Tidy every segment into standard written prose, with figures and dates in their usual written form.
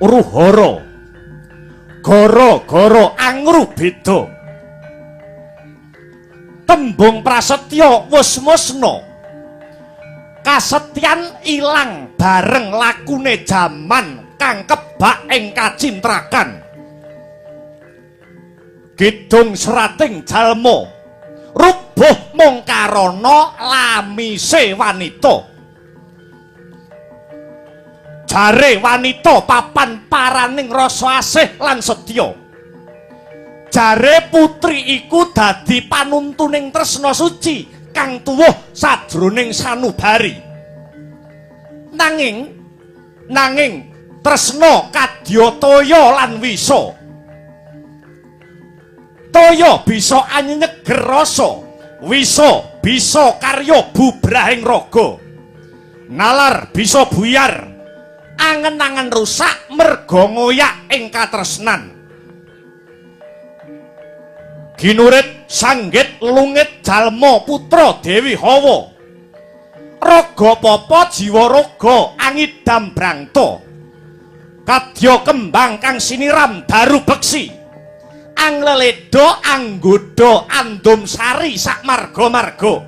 Ruhara. Gara-gara angru beda. Tembung prasetya wis musna. Kasetyan ilang bareng lakune jaman kang kebak ing kacintrakan. Kidung serating jalma rubuh mung karana lamise wanita. Jare wanita papan paraning rasa asih lan setya. Jare putri iku dadi panuntuning tresna suci kang tuwuh sajroning sanubari. Nanging tresna kadya toya lan wisa. Toya bisa anyeger rasa, wisa bisa karya bubrahing raga. Nalar bisa buyar, angen-angen rusak merga ngoyak ing katresnan. Ginurit sanggit lungit jalma putra Dewi Hawa. Raga papa jiwa raga angidam brangta. Kadya kembang kang siniram daru beksi. Angleledo anggoda andum sari sak marga-marga.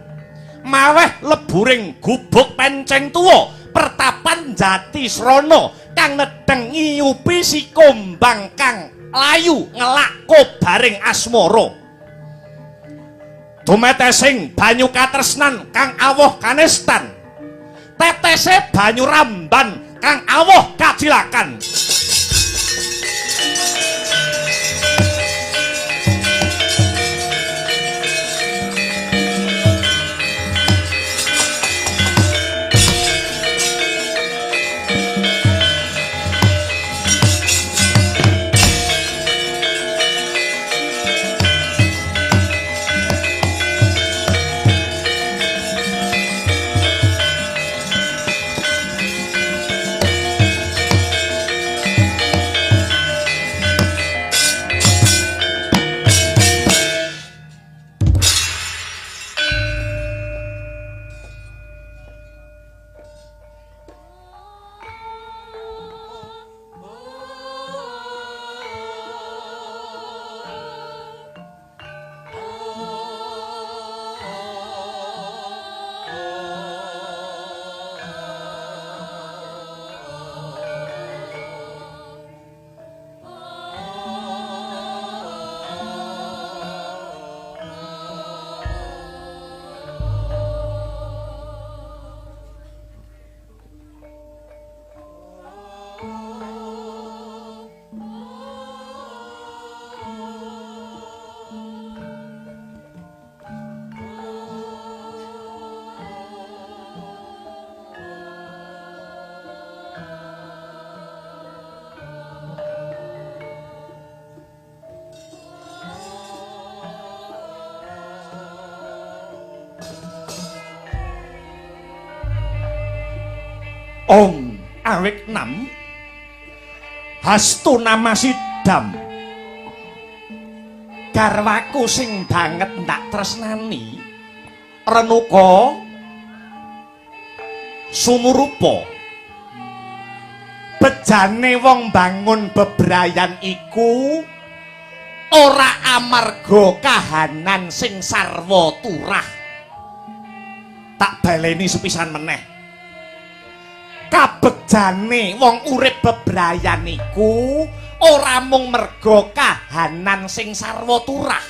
Maweh leburing gubuk penceng tuwa pertapan jati srana kang nedheng ngiyupi si kombang kang layu ngelak kobaring asmara. Dumetesing banyu katresnan kang awoh kanestan. Tetese banyu ramban kang awoh kacilakan. Om awik nam hastu nama sidam. Garwaku sing banget ndak tresnani renuka sumurupa. Bejane wong bangun bebrayan iku ora amarga kahanan sing sarwa turah. Tak baleni sepisan meneh. Kabejane wong urip bebrayan iku ora mung merga kahanan sing sarwa turah.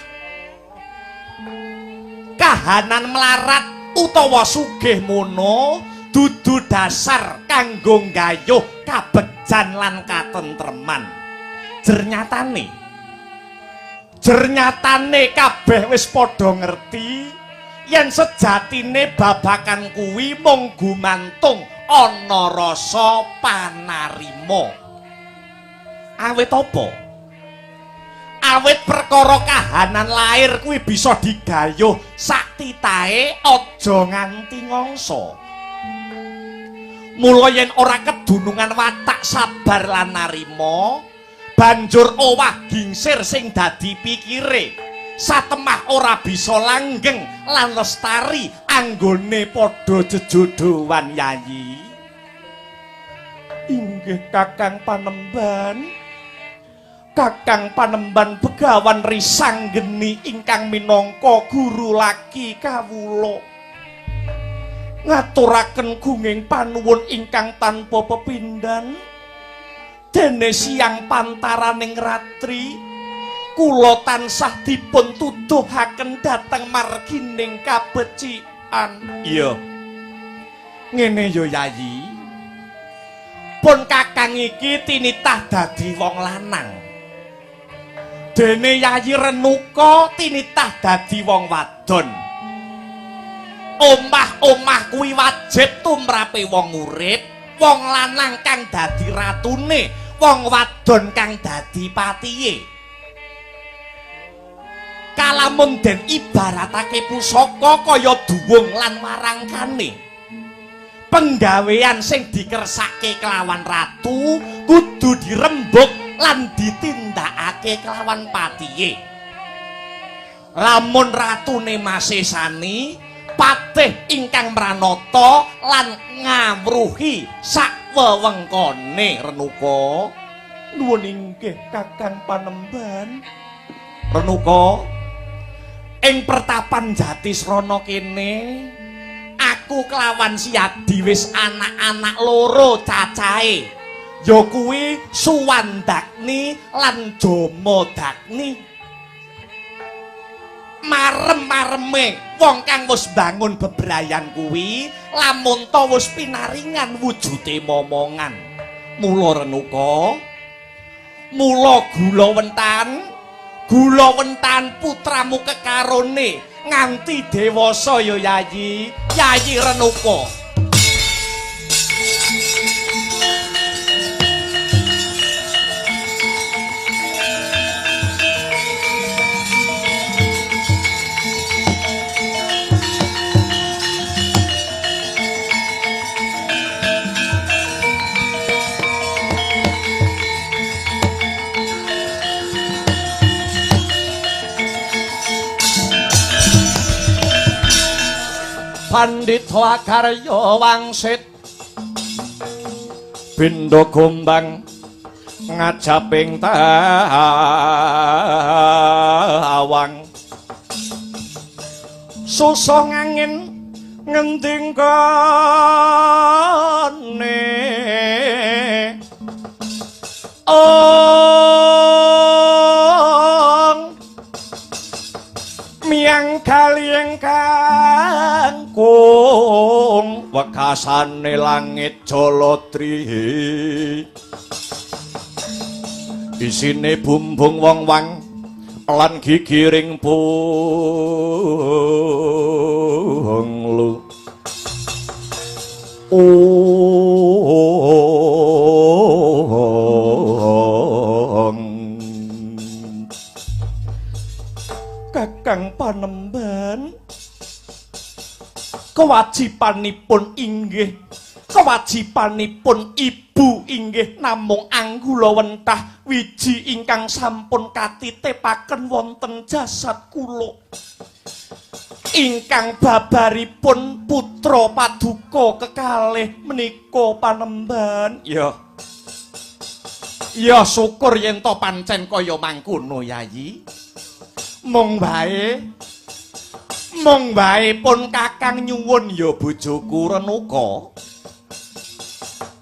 Kahanan melarat utawa sugih mono dudu dasar kanggo nggayuh kabejan lan katentreman. Jernyatane kabeh wis padha ngerti yen sejatine babakan kuwi mung gumantung ana rasa panarima. Awit apa? Awit perkara kahanan lair kuwi bisa digayuh sak titahe aja nganti ngangsa. Mula yen ora kedunungan watak sabar lan narima, banjur owah gingsir sing dadi pikire. Satemah ora bisa langgeng lan lestari anggone padha jejodhoan yayi. Inggih. inggih Kakang Panemban. Kakang Panemban Begawan Risanggeni ingkang minangka guru laki kawula. Ngaturaken gunging panuwun ingkang tanpa pepindhan. Dene siang pantaraning ratri kula tansah dipun tuduhaken dhateng margining kabecikan. Iya. Ngene ya Yayi. Pun kakang iki tinitah dadi wong lanang. Dene Yayi Renuka tinitah dadi wong wadon. Omah-omah kuwi wajib tumrape wong urip, wong lanang kang dadi ratune, wong wadon kang dadi patihe. Kalamun den ibaratake pusaka kaya duwung lan warangkane. Penggawean sing dikersake kelawan ratu kudu dirembug lan ditindakake kelawan patihe. Lamun ratune masesani, patih ingkang mranata lan ngawruhi sak wewengkone. Renuka, nuwun inggih Kakang Panemban. Renuka, ing pertapan Jatisrana kene aku kelawan Siadi wis anak-anak loro cacahe, ya kuwi Suwandagni lan Jamadagni. Marem-mareme wong kang wis bangun bebrayan kuwi lamun ta wis pinaringan wujude momongan. Mula Renuka, mula gula wentan putramu kekarone nganti dewasa ya Yayi, Yayi Renuka. Pandhita Akarya wangsit bindha gombang ngajaping tawang susah ngangin ngendi nggone ong miang kali kangkung wekasane langit jaladri isine bumbung wong wang lan gigiring punglu. Ong Kakang Panemban, kewajibanipun inggih, kewajibanipun ibu inggih namung anggula wentah wiji ingkang sampun katitipaken wonten jasad kula. Ingkang babaripun putra paduka kekalih menika Panemban. Ya. Ya syukur yen to pancen kaya mangkono Yayi. Mung wae pun kakang nyuwun ya bojoku Renuka.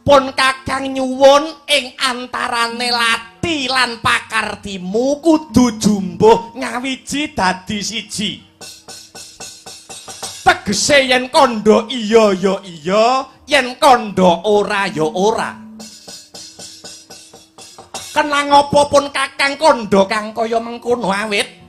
Pun kakang nyuwun ing antarane lati lan pakartimu kudu jumbuh ngawiji dadi siji. Tegese yen kandha iya ya iya, yen kandha ora ya ora. Kenang apa pun kakang kandha kang kaya mengkono awit?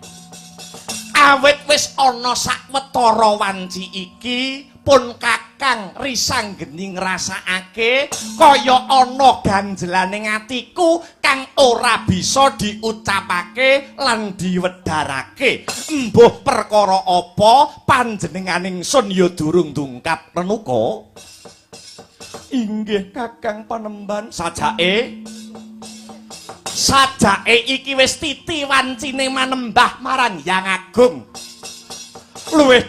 Awit wis ana sawetara wanci iki pun kakang Risanggeni ngrasakake kaya ana ganjelane atiku kang ora bisa diucapake lan diwedharake. Embuh perkara apa panjenengan ingsun ya durung dungkap Renuka. Inggih Kakang Panemban. Sajake iki wis titi wancine manembah marang Hyang Agung. Luwih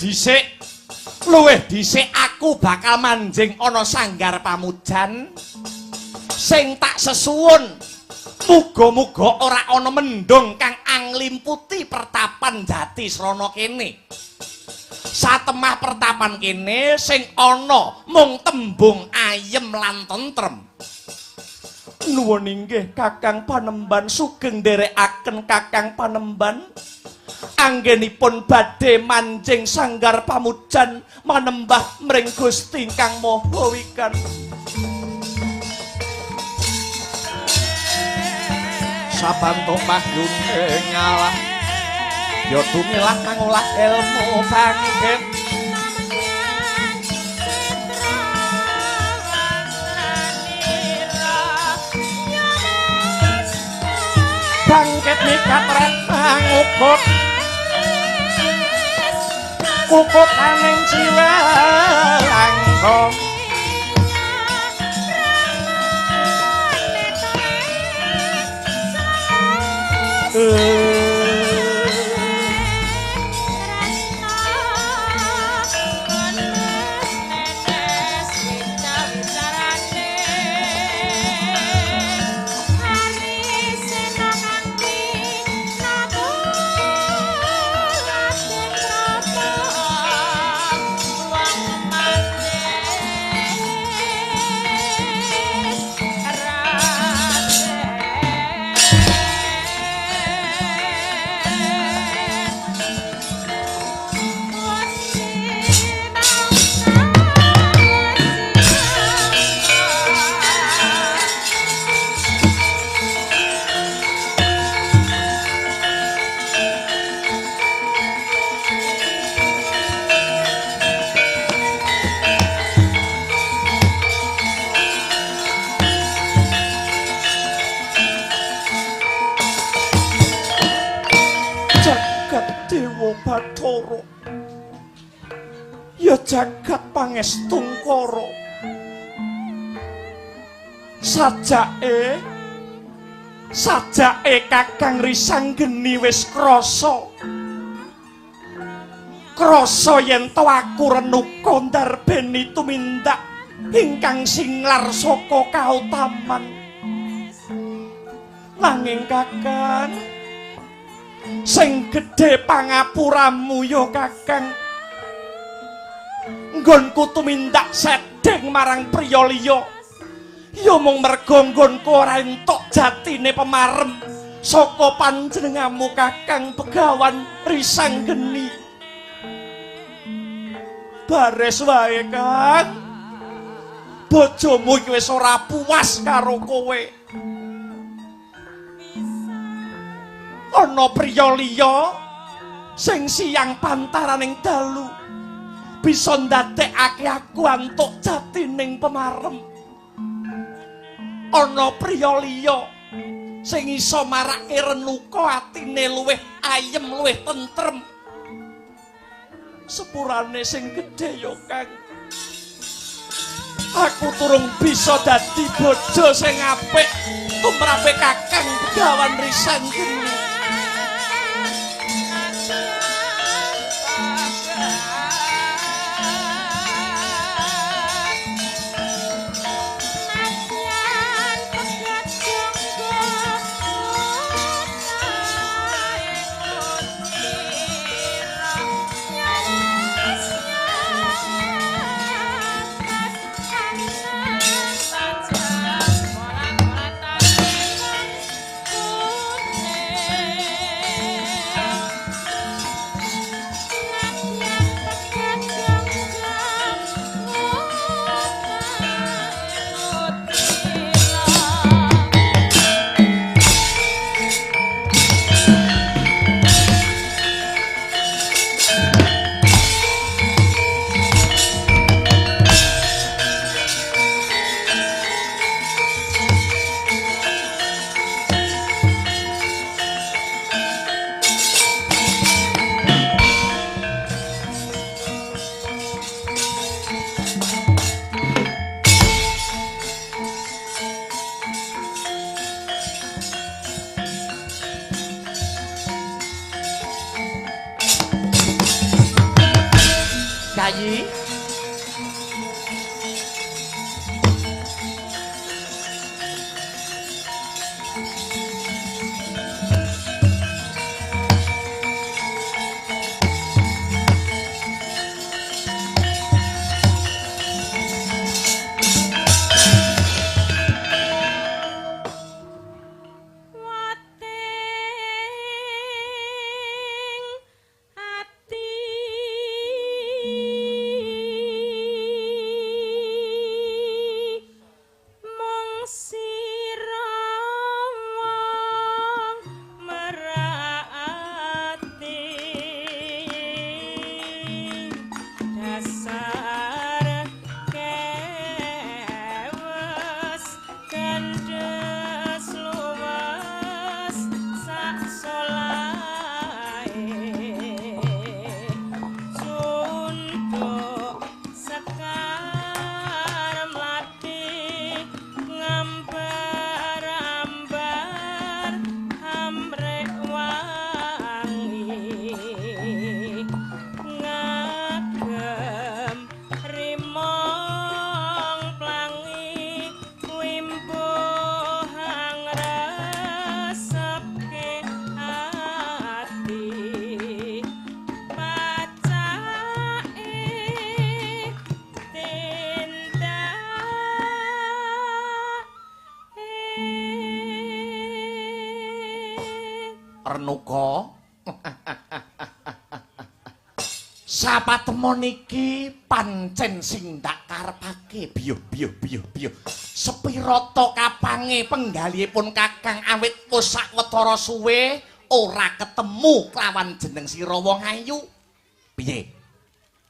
dhisik aku bakal manjing ana sanggar pamujan. Sing tak sesuwun, muga-muga ora ana mendung kang anglimputi pertapan Jatisrana kene. Satemah pertapan kene sing ana mung tembung ayem lan tentrem. Nuwun inggih Kakang Panemban, sugeng nderekaken Kakang Panemban. Anggenipun badhe manjing sanggar pamujan manembah mring Gusti Kang Maha Wikan. Sabantuk mahyune ngalah ya tumilah mangolah ilmu bangkit. Bangkit mikat mangukut kukutaning jiwa langkung. Bathara ya jagat pangestungkara, sajake sajake Kakang Risanggeni wis krasa krasa yen to aku renuka ndarbeni tumindak ingkang singlar saka kautaman. Nanging Kakang, sing gedhe pangapuramu ya Kakang, nggonku tumindak sedeng marang priya liya ya mung merga nggonku ora entuk jatine pemarem saka panjenenganmu Kakang Begawan Risanggeni. Bares wae Kang, bojomu iki wis ora puas karo kowe. Ana priya liya sing siang pantaraning dalu bisa ndadekake aku antuk jatining pemarem. Ana priya liya sing iso marake renuka atine luwih ayem luwih tentrem. Sepurane sing gedhe ya Kang, aku turung bisa dadi bojo sing apik tumrape Kakang Begawan Risanggeni. Yayi. Renuka. Sapatemon iki pancen sing ndak karepake biyuh biyuh biyuh biyuh. Sepirata kapange penggalihipun Kakang awit wis sawetara suwe ora ketemu kelawan jeneng sira wong ayu. Piye?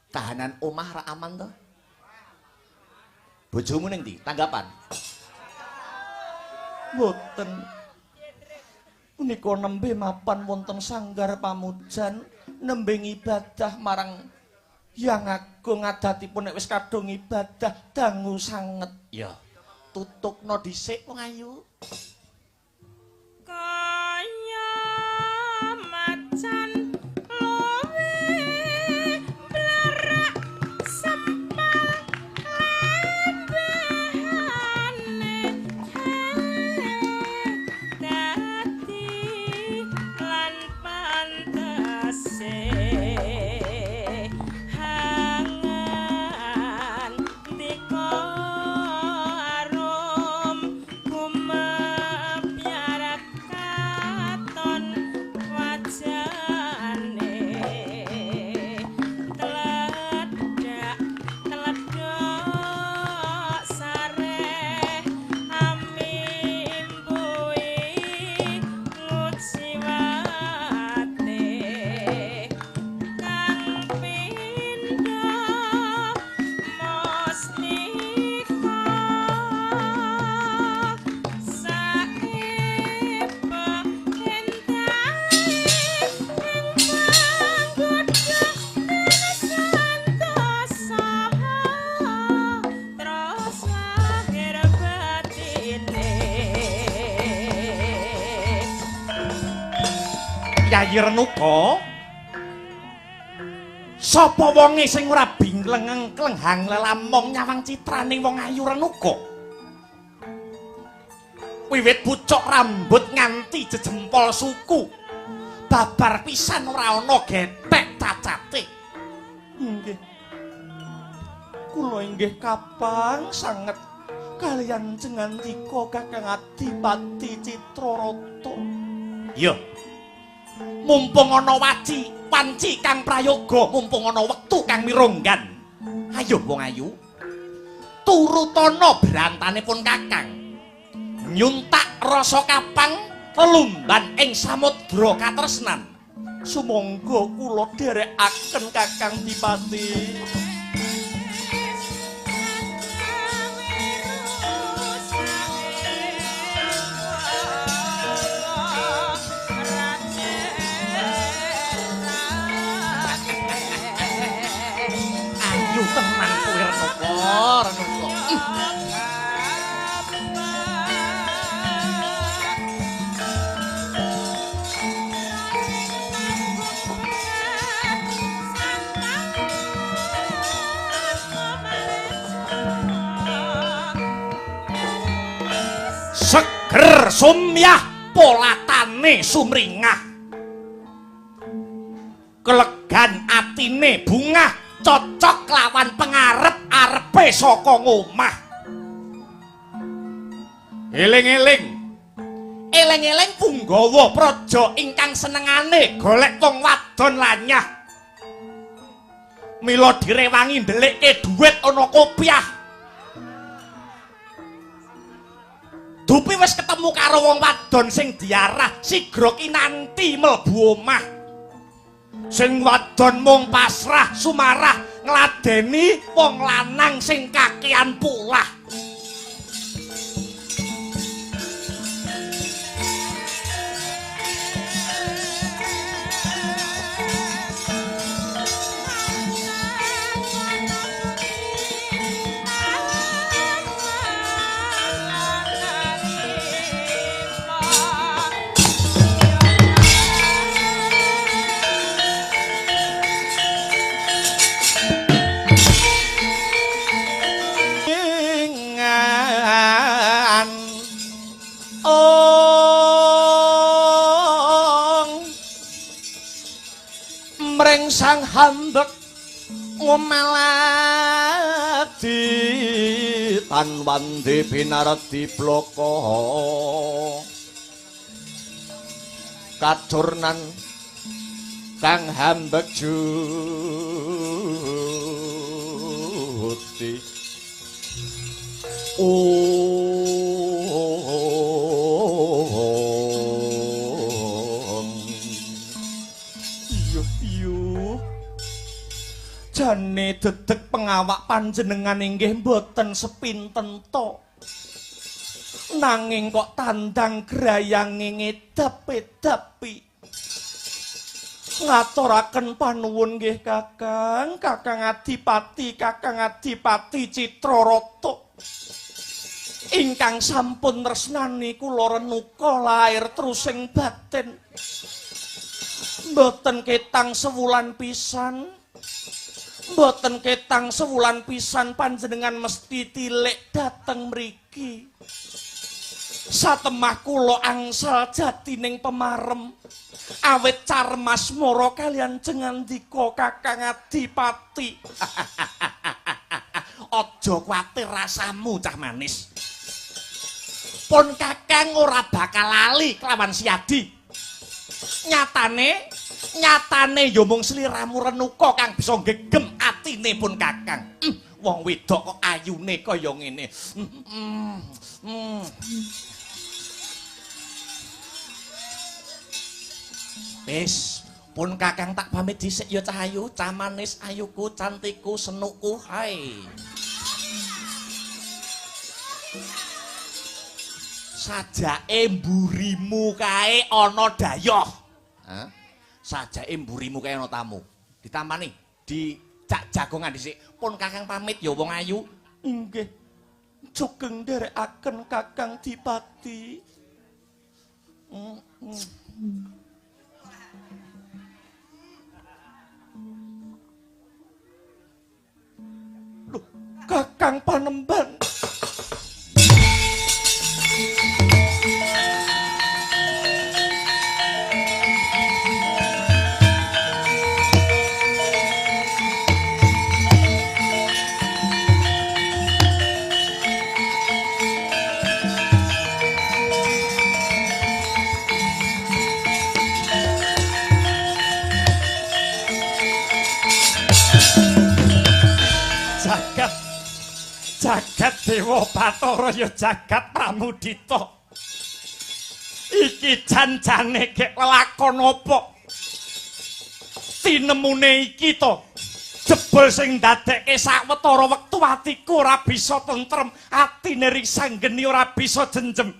Kahanan omah ra aman to? Bojomu ning ndi? Tanggapan? Mboten. Punika nembe mapan wonten sanggar pamujan, nembe ngibadah marang Hyang Agung adatipun nek wis kadung ibadah dangu sanget. Ya, tutukno dhisik wong ayu. Kaya macan luwe blerak sempal lembahane dadi lan pantese hangan dika arum kumepyar katon wajane teledak teledok sareh amimbui nguciwate kang pindha mustika saepe endahe ing panggodha santosa terus lahir batine. Yayi Renuka, sapa wonge sing ora bingleng klenghang lelamong nyawang citrane wong ayu Renuka? Wiwit pucuk rambut nganti jejempol suku, babar pisan ora ana gethek cacate. Inggih. Kula inggih kapang sanget kaliyan cengantika Kakang Adipati Citrarata. Ya. Mumpung ana waci, wanci kang prayoga, mumpung ana wektu kang mirunggan. Ayo wong ayu. Turutana brantanipun Kakang. Nyuntak rasa kapang lelumban ing samudra katresnan. Sumangga kula dherekaken Kakang Dipati. Ayu tenan kowe Renuka, Renuka. sumyah polatane sumringah. Kelegan atine bungah cocok lawan pengarep-arepe saka ngomah. Eling-eling. Eling-eling punggawa praja ingkang senengane golek wong wadon lanyah. Mila direwangi ndelikke dhuwit ana kopiah. Dupi wis ketemu karo wong wadon sing diarah sigra kinanti mlebu omah. Sing wadon mung pasrah sumarah ngladeni wong lanang sing kakean polah. Sang hambek ngomeladi tan wandi binardi bloko kacurnan kang hambek juti jane dedeg pengawak panjenengan inggih mboten sepinten to. Nanging kok tandang grayange ngedap-edapi. Ngaturaken panuwun nggih Kakang, Kakang Adipati, Kakang Adipati Citrarata. Ingkang sampun tresnani kula renuka lair trusing batin. Mboten ketang sewulan pisan. Mboten ketang sewulan pisan panjenengan mesti tilik dateng mriki. Satemah kula angsal jatining pemarem awit carmas mara kaliyan jengandika Kakang Adipati. Aja kuwatir rasamu cah manis. Pun Kakang ora bakal lali kelawan Siadi. Nyatane nyatane ya mung sliramu renuka kang bisa gegem atine pun Kakang. Wong wedok kok ayune kaya ngene. Wis, pun Kakang tak pamit dhisik ya cah ayu, cah manis, ayuku, cantikku, senukku, hai. Sajake mburimu kae ana dayoh. Hah? Sajake mburimu kae ana tamu. Ditampani, dicak jagongan dhisik. Pun Kakang pamit ya wong ayu. Inggih. Sugeng nderekaken Kakang Dipati. Loh, Kakang Panemban. Jagat Dewa Bathara ya jagat Pramudita. Iki janjane gek lelakon apa? Tinemune iki to. Jebul sing ndadekke sawetara wektu atiku ora bisa tentrem, atine risanggeni ora bisa jenjem.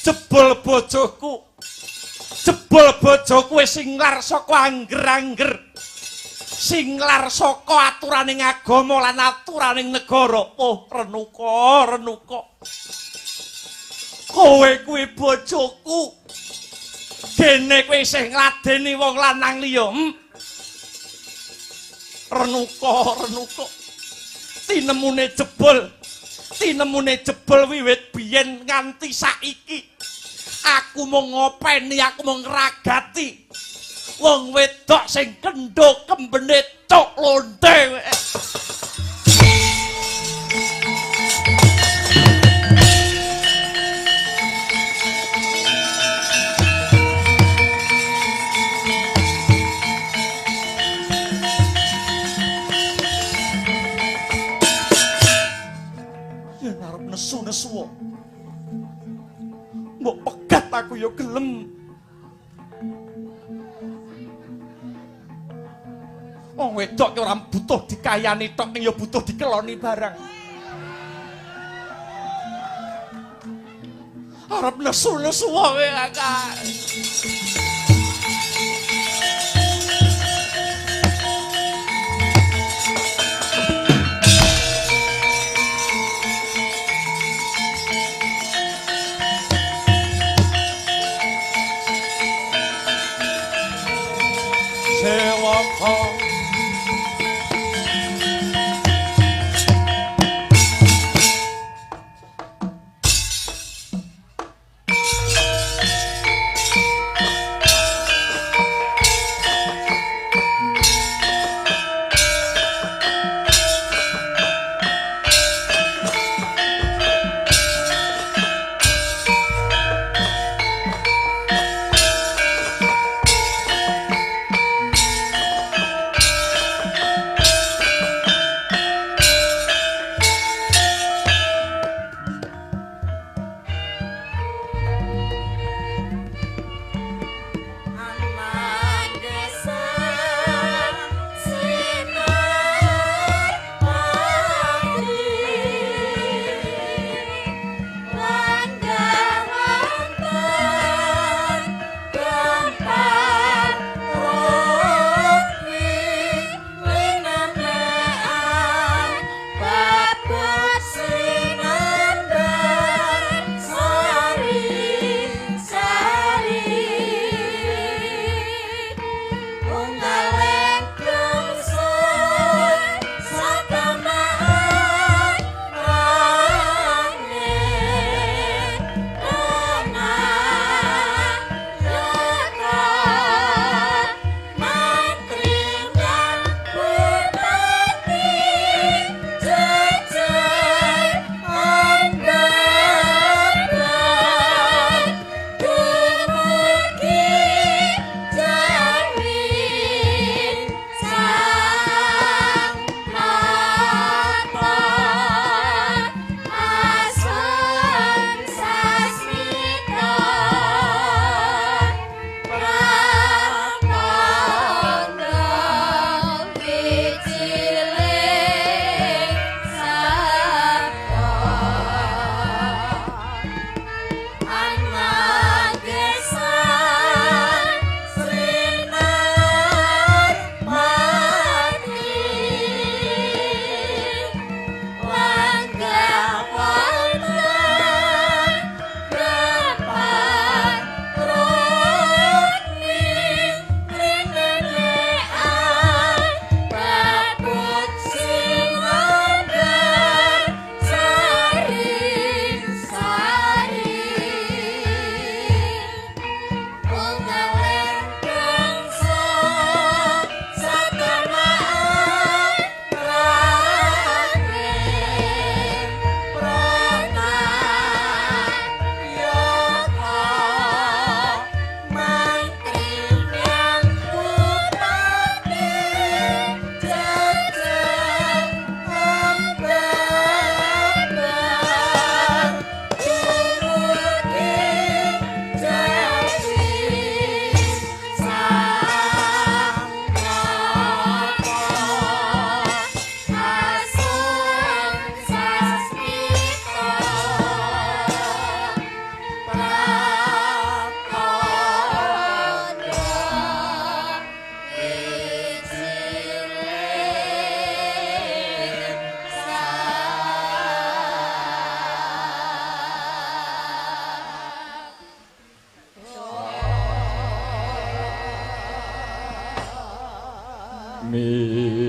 Jebul bojoku. Jebul bojoku wis singlar saka angger-angger. Singlar saka aturaning agama lan aturaning negara. Oh, Renuka, Renuka. Kowe kuwi bojoku. Dene kowe isih ngladeni wong lanang liya. Renuka, Renuka. Tinemune jebul. Tinemune jebul wiwit biyen nganti saiki. Aku mung ngopeni, aku mung ngragati wong wedok sing kendho kembene cok lonte. Yen arep nesu-nesu mbok pegat aku ya gelem. Wong wedok ki ora butuh dikayani tok, ning ya butuh dikeloni barang. Arep nesu-nesu wae kakak. Sewaka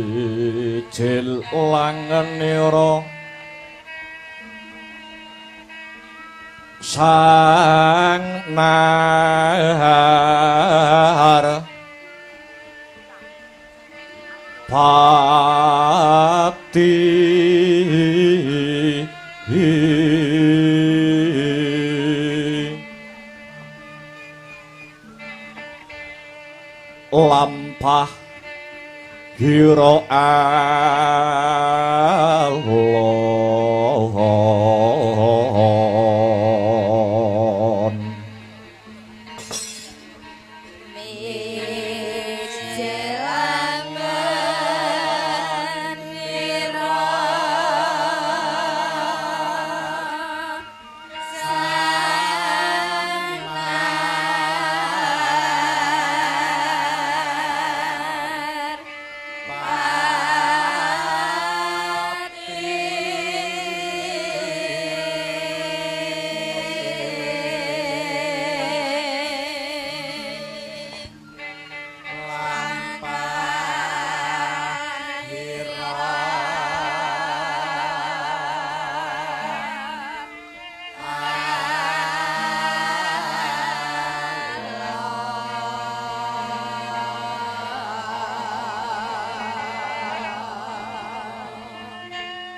Mijil langenira Sang Nar Pati lampah hira alon.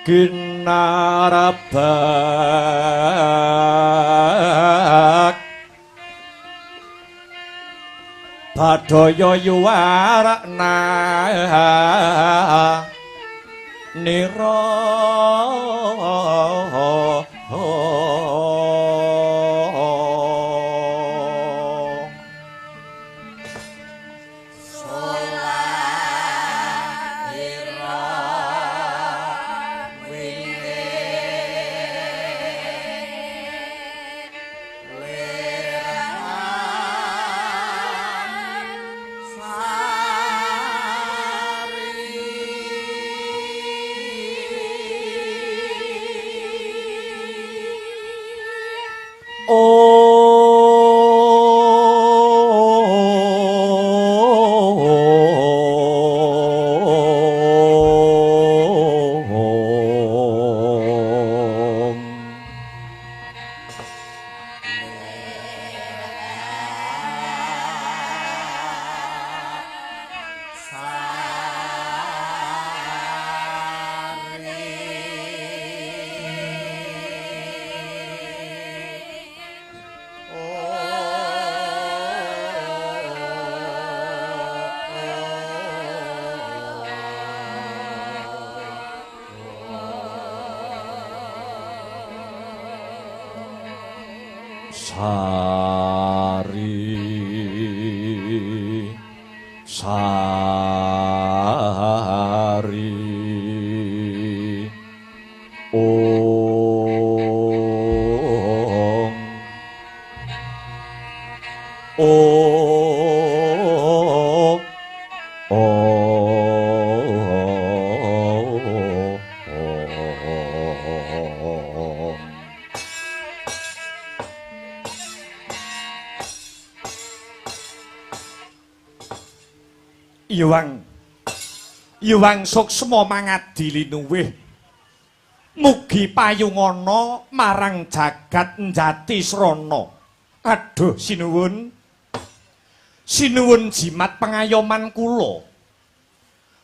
Kinarabak Badaya yuwarakna nira Sari Sari Om Om Om Iwang Iwang suksma mangadi linuwih mugi payungana marang jagat njati srana. Aduh sinuwun, sinuwun jimat pengayoman kula.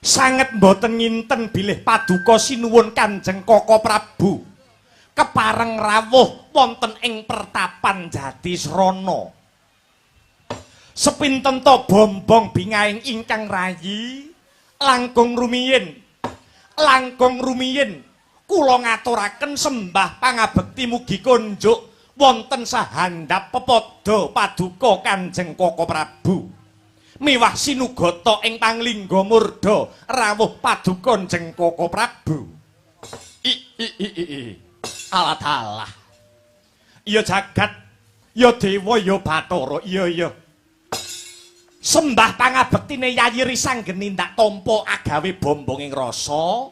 Sanget mboten nginten bilih paduka sinuwun Kanjeng Koko Prabu kepareng rawuh wonten ing pertapan Jatisrana. Sepinten to bombong bingahing ingkang rayi langkung rumiyin, langkung rumiyin kula ngaturaken sembah pangabekti mugi konjuk wonten sahandap pepada paduka Kanjeng Koko Prabu. Miwah sinugata ing panglingga murda rawuh paduka Kanjeng Koko Prabu. I i i i alah dalah. Ya jagat, ya dewa, ya bathara, iya iya. Sembah pangabektine Yayi Risanggeni ndak tampa agawe bombonging rasa.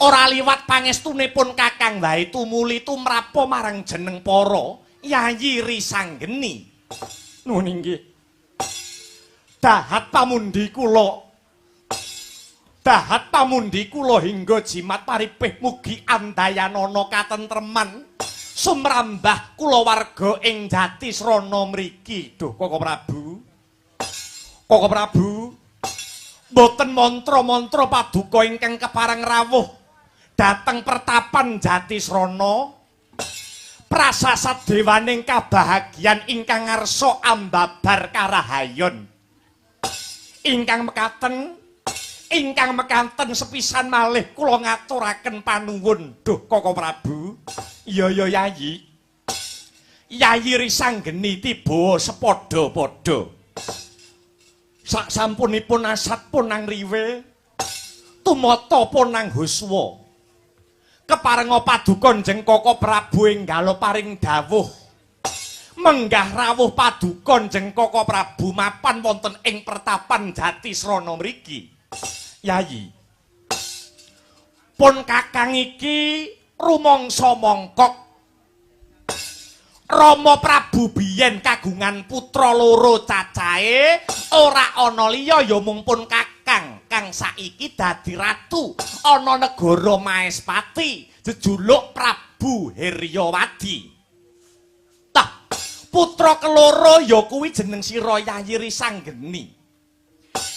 Ora liwat pangestunipun Kakang wae tumuli tumrapa marang jeneng para Yayi Risanggeni. Nuwun inggih. Dahat pamundi kula. Dahat pamundi kula hingga jimat paripih mugi andayanana katentreman Sumrambah kulawarga ing Jatisrana mriki. Duh Koko Prabu. Koko Prabu, mboten mantra-mantra paduka ingkang kepareng rawuh dhateng pertapan Jatisrana. Prasasat dewaning kabahagian ingkang ngarsa ambabar karahayon. Ingkang mekaten sepisan malih kula ngaturaken panuwun duh Koko Prabu. Iya ya Yayi. Yayi Risanggeni tiba sepadha-padha. Sak sampunipun asat punang riwe, tumata punang huswa. Keparenga paduka Njeng Koko Prabu enggala paring dawuh. Menggah rawuh paduka Njeng Koko Prabu mapan wonten ing pertapan Jatisrana mriki. Yayi, pun kakang iki rumangsa mongkok. Rama Prabu biyen kagungan putra loro cacahe, ora ana liya ya mung pun kakang kang saiki dadi ratu ana negara Maespati, jejuluk Prabu Heryawadi. Tah, putra keloro ya kuwi jeneng sira Yayi Risanggeni.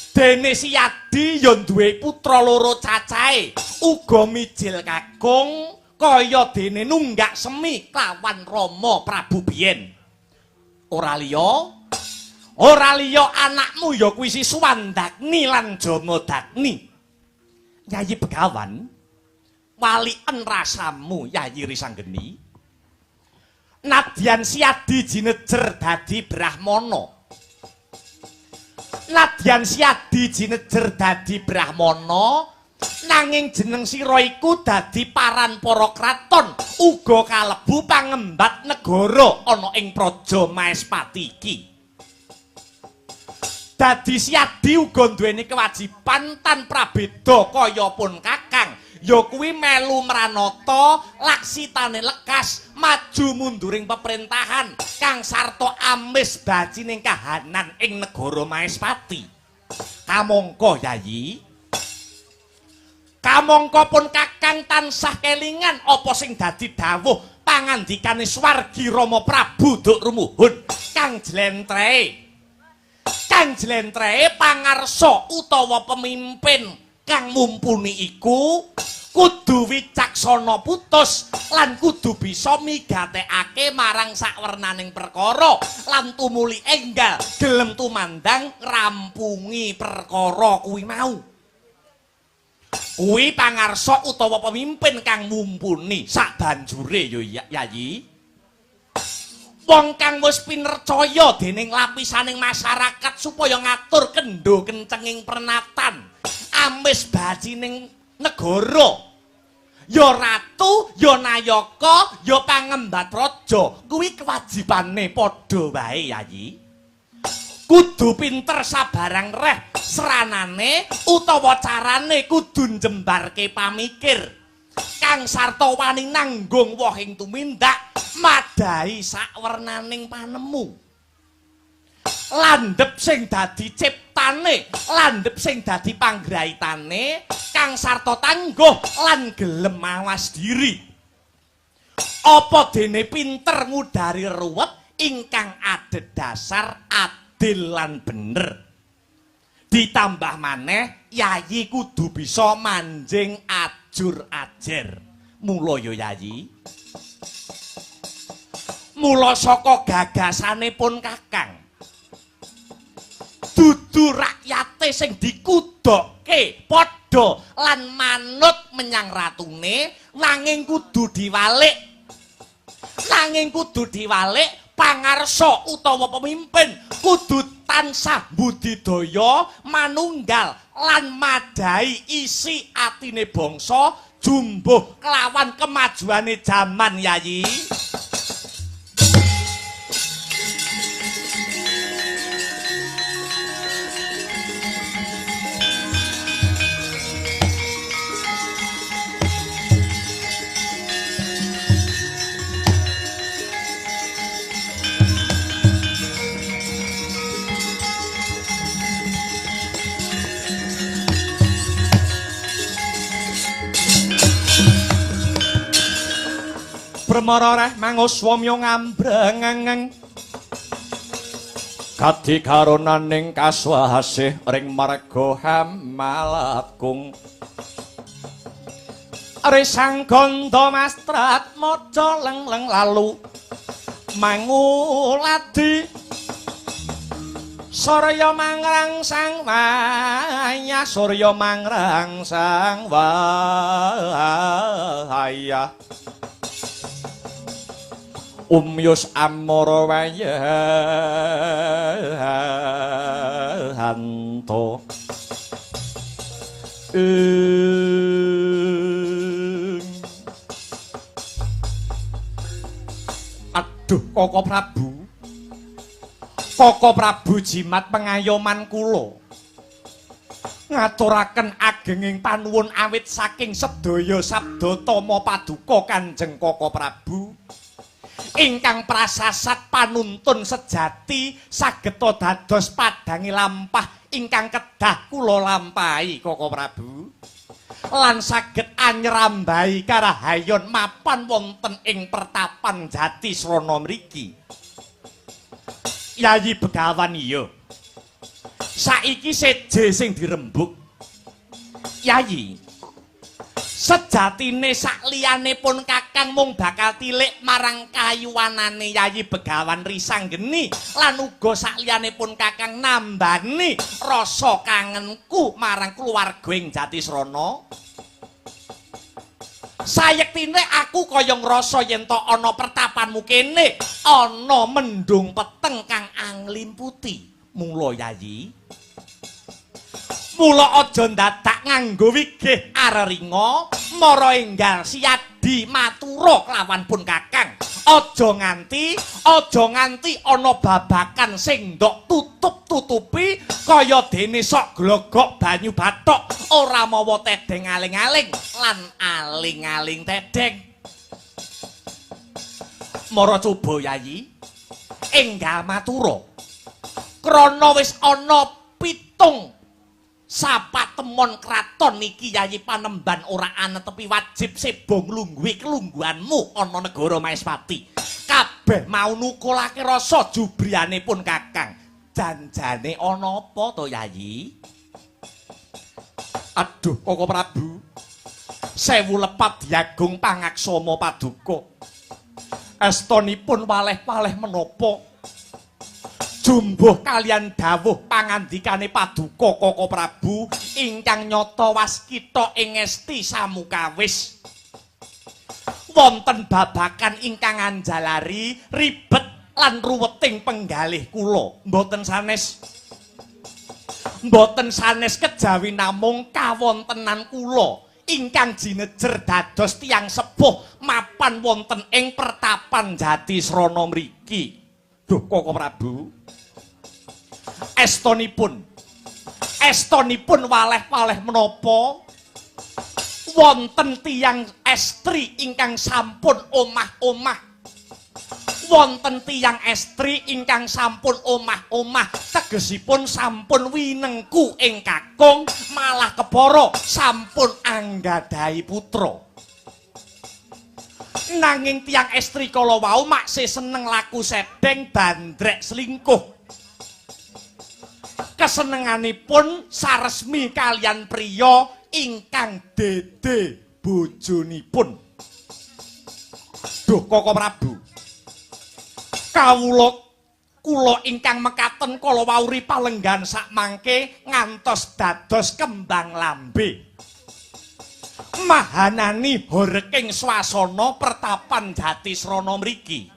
Dene Siyadi ya duwe putra loro cacahe, uga mijil kakung kaya dene nunggak semi klawan Rama Prabu biyen. Ora liya anakmu ya kuwi si Suwandagni lan Jamadagni. Yayi Begawan, waliken rasamu Yayi Risanggeni. Nadyan Siyadi jinejer dadi Brahmana. Nadyan Siyadi jinejer dadi Brahmana, nanging jeneng sira iku dadi paran para kraton, uga kalebu pangembat negara ana ing Praja Maespati iki. Dadi Siyadi uga duweni kewajiban tan prabeda kaya pun kakang, ya kuwi melu mranata laksitane lekas maju munduring peperintahan kang sarta amis bacining kahanan ing negara Maespati. Kamangka Yayi, kamangka pun kakang tansah kelingan apa sing dadi dawuh pangandikane swargi Rama Prabu Duk Rumuhun kang jlentrehe. Kang jlentrehe pangarsa utawa pemimpin kang mumpuni iku kudu wicaksana putus lan kudu bisa migatekake marang sawernaning perkara lan tumuli enggal gelem tumandang ngrampungi perkara kuwi mau. Kuwi pangarsa utawa pemimpin kang mumpuni sabanjure ya Yayi. Wong kang wis pinercaya dening lapisaning masyarakat supaya ngatur kendho kencenging pernatan amis bacining negara, ya ratu, ya nayaka, ya pangembat raja, kuwi kewajibane padha wae Yayi. Kudu pinter sabarang reh sranane utawa carane kudu njembarke pamikir kang sarta wani nanggung wohing tumindak madhahi sawernaning panemu. Landhep sing dadi ciptane, landhep sing dadi panggraitane kang sarta tangguh lan gelem mawas diri. Apa dene pinter ngudari ruwet ingkang adhedhasar adil lan bener. Ditambah maneh Yayi kudu bisa manjing ajur ajer. Mula ya Yayi, mula saka gagasane pun kakang, dudu rakyate sing dikudokke padha lan manut menyang ratune, nanging kudu diwalik. Nanging kudu diwalik pangarsa utawa pemimpin kudu tansah budidaya manunggal lan madhahi isi atine bangsa jumbuh kelawan kemajuane jaman Yayi. Bremara reh manguswamya ngambrengeng kadi karonaning kaswasih ring marga Hamalakung. Resang gandha mastrat maca leng-leng lalu manguladi surya mangrangsang wayah, surya mangrangsang wayah. Umyus amara wayahanto. Aduh Koko Prabu, Koko Prabu jimat pengayoman kula ngaturaken agenging panuwun awit saking sedaya sabda tama paduka Kanjeng Koko Prabu ingkang prasasat panuntun sejati sageta dados padange lampah ingkang kedah kula lampahi Koko Prabu lan saged anyrambahi karahayon mapan wonten ing pertapan Jatisrana mriki. Yayi Begawan iya, saiki seje sing dirembuk. Yayi, sejatine sakliyane pun kakang mung bakal tilik marang kayuwanane Yayi Begawan Risanggeni lan uga sakliyane pun kakang nambani rasa kangenku marang keluarga ing Jatisrana. Sayektine aku kaya ngrasa yen to ana pertapanmu kene ana mendung peteng kang anglimputi. Mula Yayi, mula aja ndadak nganggo wigih areringa mara enggal siyadi matura kelawan pun kakang. Aja nganti ana babakan sing ndok tutup-tutupi kaya dene sok glogok banyu bathok ora mawa tedeng aling-aling lan aling-aling tedeng. Mara coba Yayi enggal matura krana wis ana 7 sapatemon kraton iki Yayi Panemban ora anetepi wajib sebo nglungguhi kelungguhanmu ana negara Maespati. Kabeh mau nukulake rasa jubriyane pun kakang. Janjane ana apa to Yayi? Aduh Koko Prabu, sewu lepat diagung pangaksama paduka. Estonipun waleh-waleh menapa? Jumbuh kalian dawuh pangandikane paduka Koko Prabu ingkang nyata waskita ing esti samukawis. Wonten babakan ingkang anjalari ribet lan ruweting penggalih kula. Mboten sanes kejawi namung kawontenan kula ingkang jinejer dados tiyang sepuh mapan wonten ing pertapan Jatisrana mriki. Duh Koko Prabu, estonipun waleh-waleh menapa wonten tiyang estri ingkang sampun omah-omah, wonten tiyang estri ingkang sampun omah-omah tegesipun sampun winengku ing kakung malah kepara sampun anggadhahi putra. Nanging tiyang estri kala wau maksih seneng laku sedeng bandrek selingkuh. Kesenenganipun saresmi kalian priya ingkang dede bojonipun. Duh Koko Prabu, kawula kula ingkang mekaten kala wau ripalenggan sakmangke ngantos dados kembang lambe. Mahanani horeking swasana pertapan Jatisrana mriki.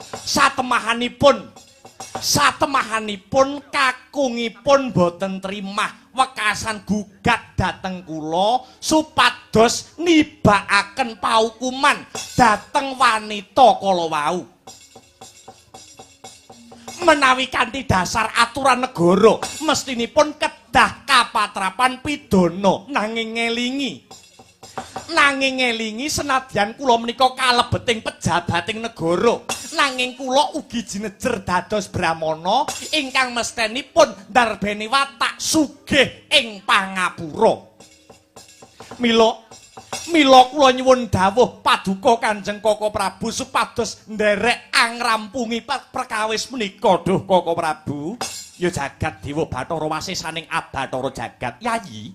Satemahanipun kakungipun boten trimah wekasan gugat dhateng kula supados nibakaken paukuman dhateng wanita kala wau. Menawi kanthi dasar aturan negara mestinipun kedah kapatrapan pidana, nanging ngelingi senadyan kula menika kalebeting pejabating negara, nanging kula ugi jinejer dados brahmana ingkang mestenipun ndarbeni watak sugih ing pangapura. Mila Mila kula nyuwun dawuh paduka Kanjeng Koko Prabu supados nderek angrampungi perkawis menika. Duh Koko Prabu, ya jagat dewa Bathara wasesaning Abathara jagat. Yayi,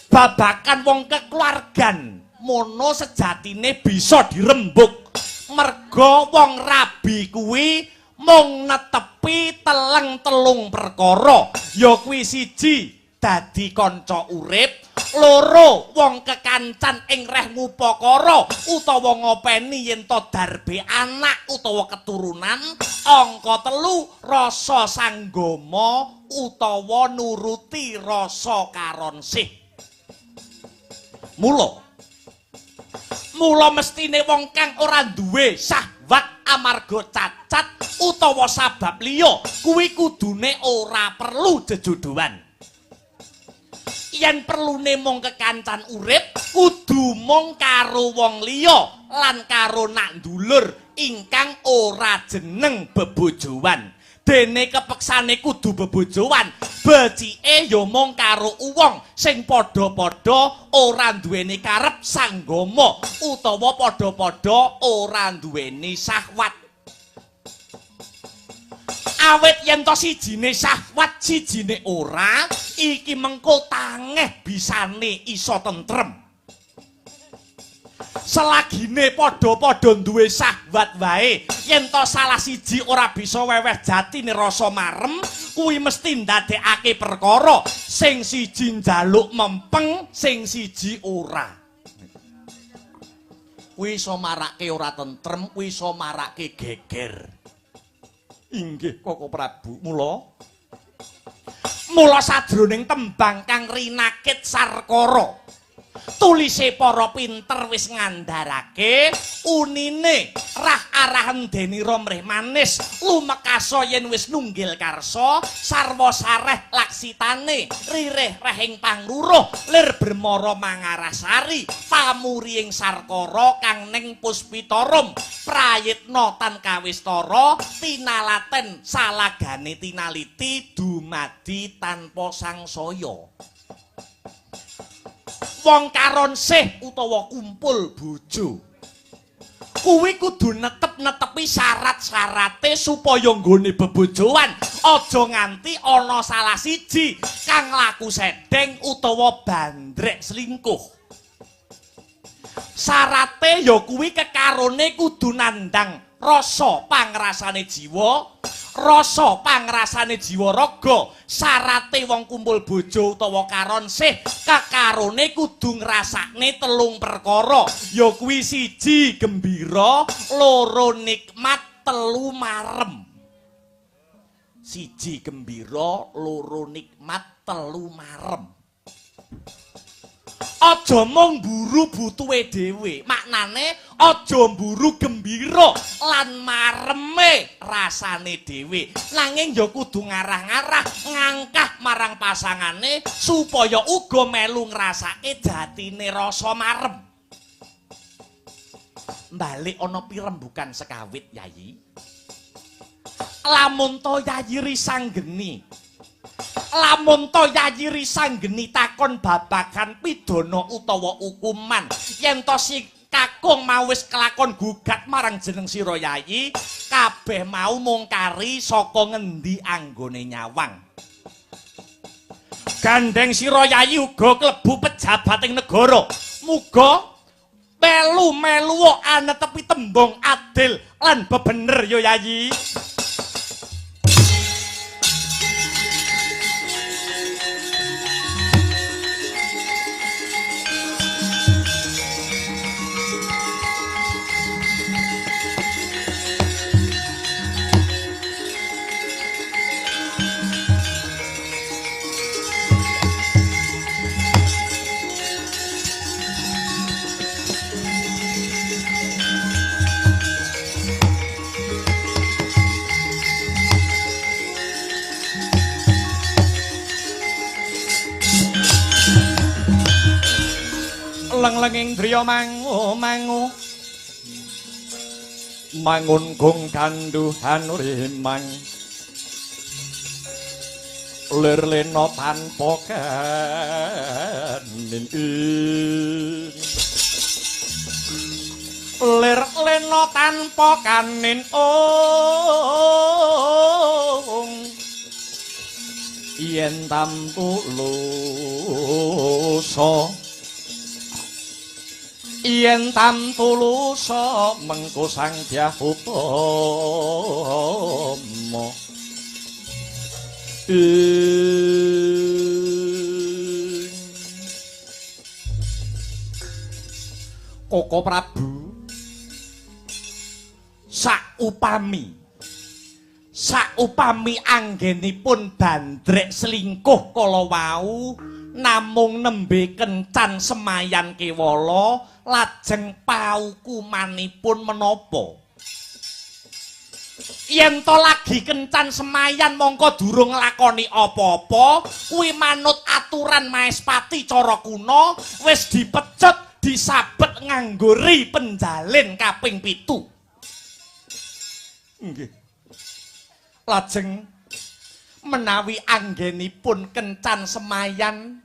babakan wong kekeluargan mono sejatine bisa dirembuk merga wong rabi kuwi mung netepi teleng-telung perkara, ya kuwi siji dadi kanca urip, loro wong kekancan ing reh ngupakara utawa ngopeni yen to darbe anak utawa keturunan, angka telu rasa sanggama utawa nuruti rasa karonsih. Mula mestine wong kang ora duwe syahwat amarga cacat utawa sabab liya kuwi kudune ora perlu jejodohan. Yen perlune mung kekancan urip kudu mung karo wong liya lan karo nak ndulur ingkang ora jeneng bebojoan. Dene kepeksane kudu bebojoan, becike ya mung karo wong sing padha-padha ora duweni karep sanggama utawa padha-padha ora duweni syahwat. Awit yen to sijine syahwat sijine ora, iki mengko tangeh bisane iso tentrem. Selagine padha-padha duwe syahwat wae, yen to salah siji ora bisa weweh jatine rasa marem, kuwi mesti ndadekake perkara sing siji njaluk mempeng, sing siji ora. Kuwi iso marake ora tentrem, kuwi iso marake geger. Inggih Koko Prabu, mula sajroning tembang kang rinakit sarkara tulise para pinter wis ngandharake unine rah arahan denira mrih manis lumekasa yen wis nunggil karsa sarwa sareh laksitane ririh rehing pangruruh lir bermara mangarasari pamuri ing sarkara kang ning puspitarum prayitna tan kawistara tinalaten salagane tinaliti dumadi tanpa sangsaya. Wong karonsih utawa kumpul bojo kuwi kudu netep-netepi syarat-syarate supaya nggone bebojoan aja nganti ana salah siji kang laku sedeng utawa bandrek selingkuh. Syarate ya kuwi kekarone kudu nandang rasa pangrasane jiwa, rasa pangrasane jiwa raga. Syarate wong kumpul bojo utawa karonsih kekarone kudu ngrasakne telung perkara, ya kuwi siji gembira, loro nikmat, telu marem. Siji gembira, loro nikmat, telu marem. Aja mung mburu butuhe dhewe, maknane aja mburu gembira lan mareme rasane dhewe, nanging ya kudu ngarah-ngarah ngangkah marang pasangane supaya uga melu ngrasake jatine rasa marem. Balik ana pirembukan sekawit Yayi. Lamun to Yayi Risanggeni, lamun to Yayi Risanggeni takon babagan pidana utawa hukuman, yen to si kakung mau wis kelakon gugat marang jeneng sira Yayi, kabeh mau mung kari saka ngendi anggone nyawang. Gandeng sira Yayi uga klebu pejabat ing negara, muga melu-melu anetepi tembung adil lan bebener ya Yayi. Leng-lenging driya mangu mangu mangun gong ganduhan rimang lir lena tanpa kendang. kanin ing lir lena tanpa kanin ong yen tamtu lusa yen tamtu lusa mengko Sang Dyah Utama ing Koko Prabu saupami anggenipun bandrek selingkuh kala wau namung nembe kencan semayan kewala lajeng paukumanipun menapa? Yen to lagi kencan semayan mongko durung nglakoni apa-apa, kuwi manut aturan Maespati cara kuna wis dipecut disabet nganggo ri penjalin kaping 7. Nggih. Lajeng menawi anggenipun kencan semayan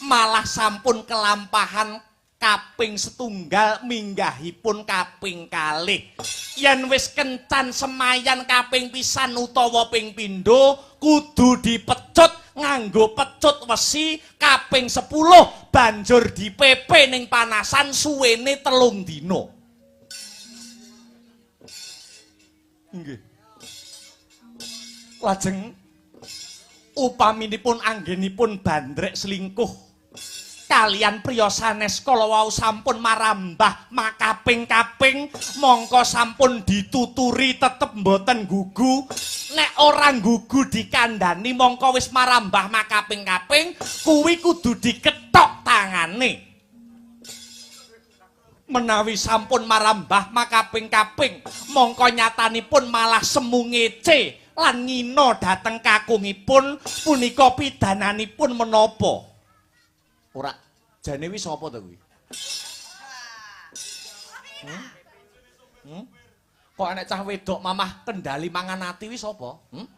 malah sampun kelampahan kaping setunggal minggahipun kaping kalih. Yen wis kencan semayan kaping pisan utawa ping pindho kudu dipecut nganggo pecut wesi kaping 10 banjur dipepe ning panasan suwene 3 dina. Nggih. Lajeng upaminipun anggenipun bandrek selingkuh kalian priya sanes kala wau sampun marambah makaping-kaping mongko sampun dituturi tetep mboten gugu. Nek ora gugu dikandani mongko wis marambah makaping-kaping kuwi kudu dikethok tangane. Menawi sampun marambah makaping-kaping mongko nyatanipun malah semu ngece lan ngina dhateng kakungipun punika pidananipun menapa? Ora, jane wis sapa to kuwi? Hmm? Hmm? Kok enek cah wedok mamah kendali mangan ati wis sapa? Hmm?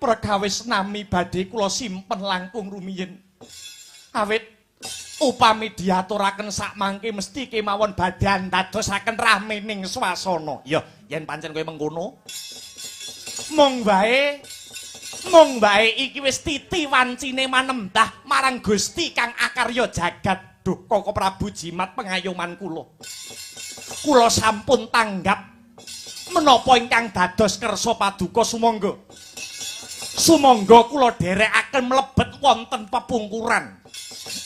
Perkawis nami badhe kula simpen langkung rumiyin. Awit upami diaturaken sakmangke mesti kemawon badhe andadosaken ramening swasana. Ya, yen pancen kowe mengkono. Mung wae iki wis titi wancine manembah marang Gusti kang akarya jagat. Duh Koko Prabu jimat pengayoman kula. Kula sampun tanggap menapa ingkang dados kersa paduka sumangga. Sumangga kula dherekaken mlebet wonten pepungkuran.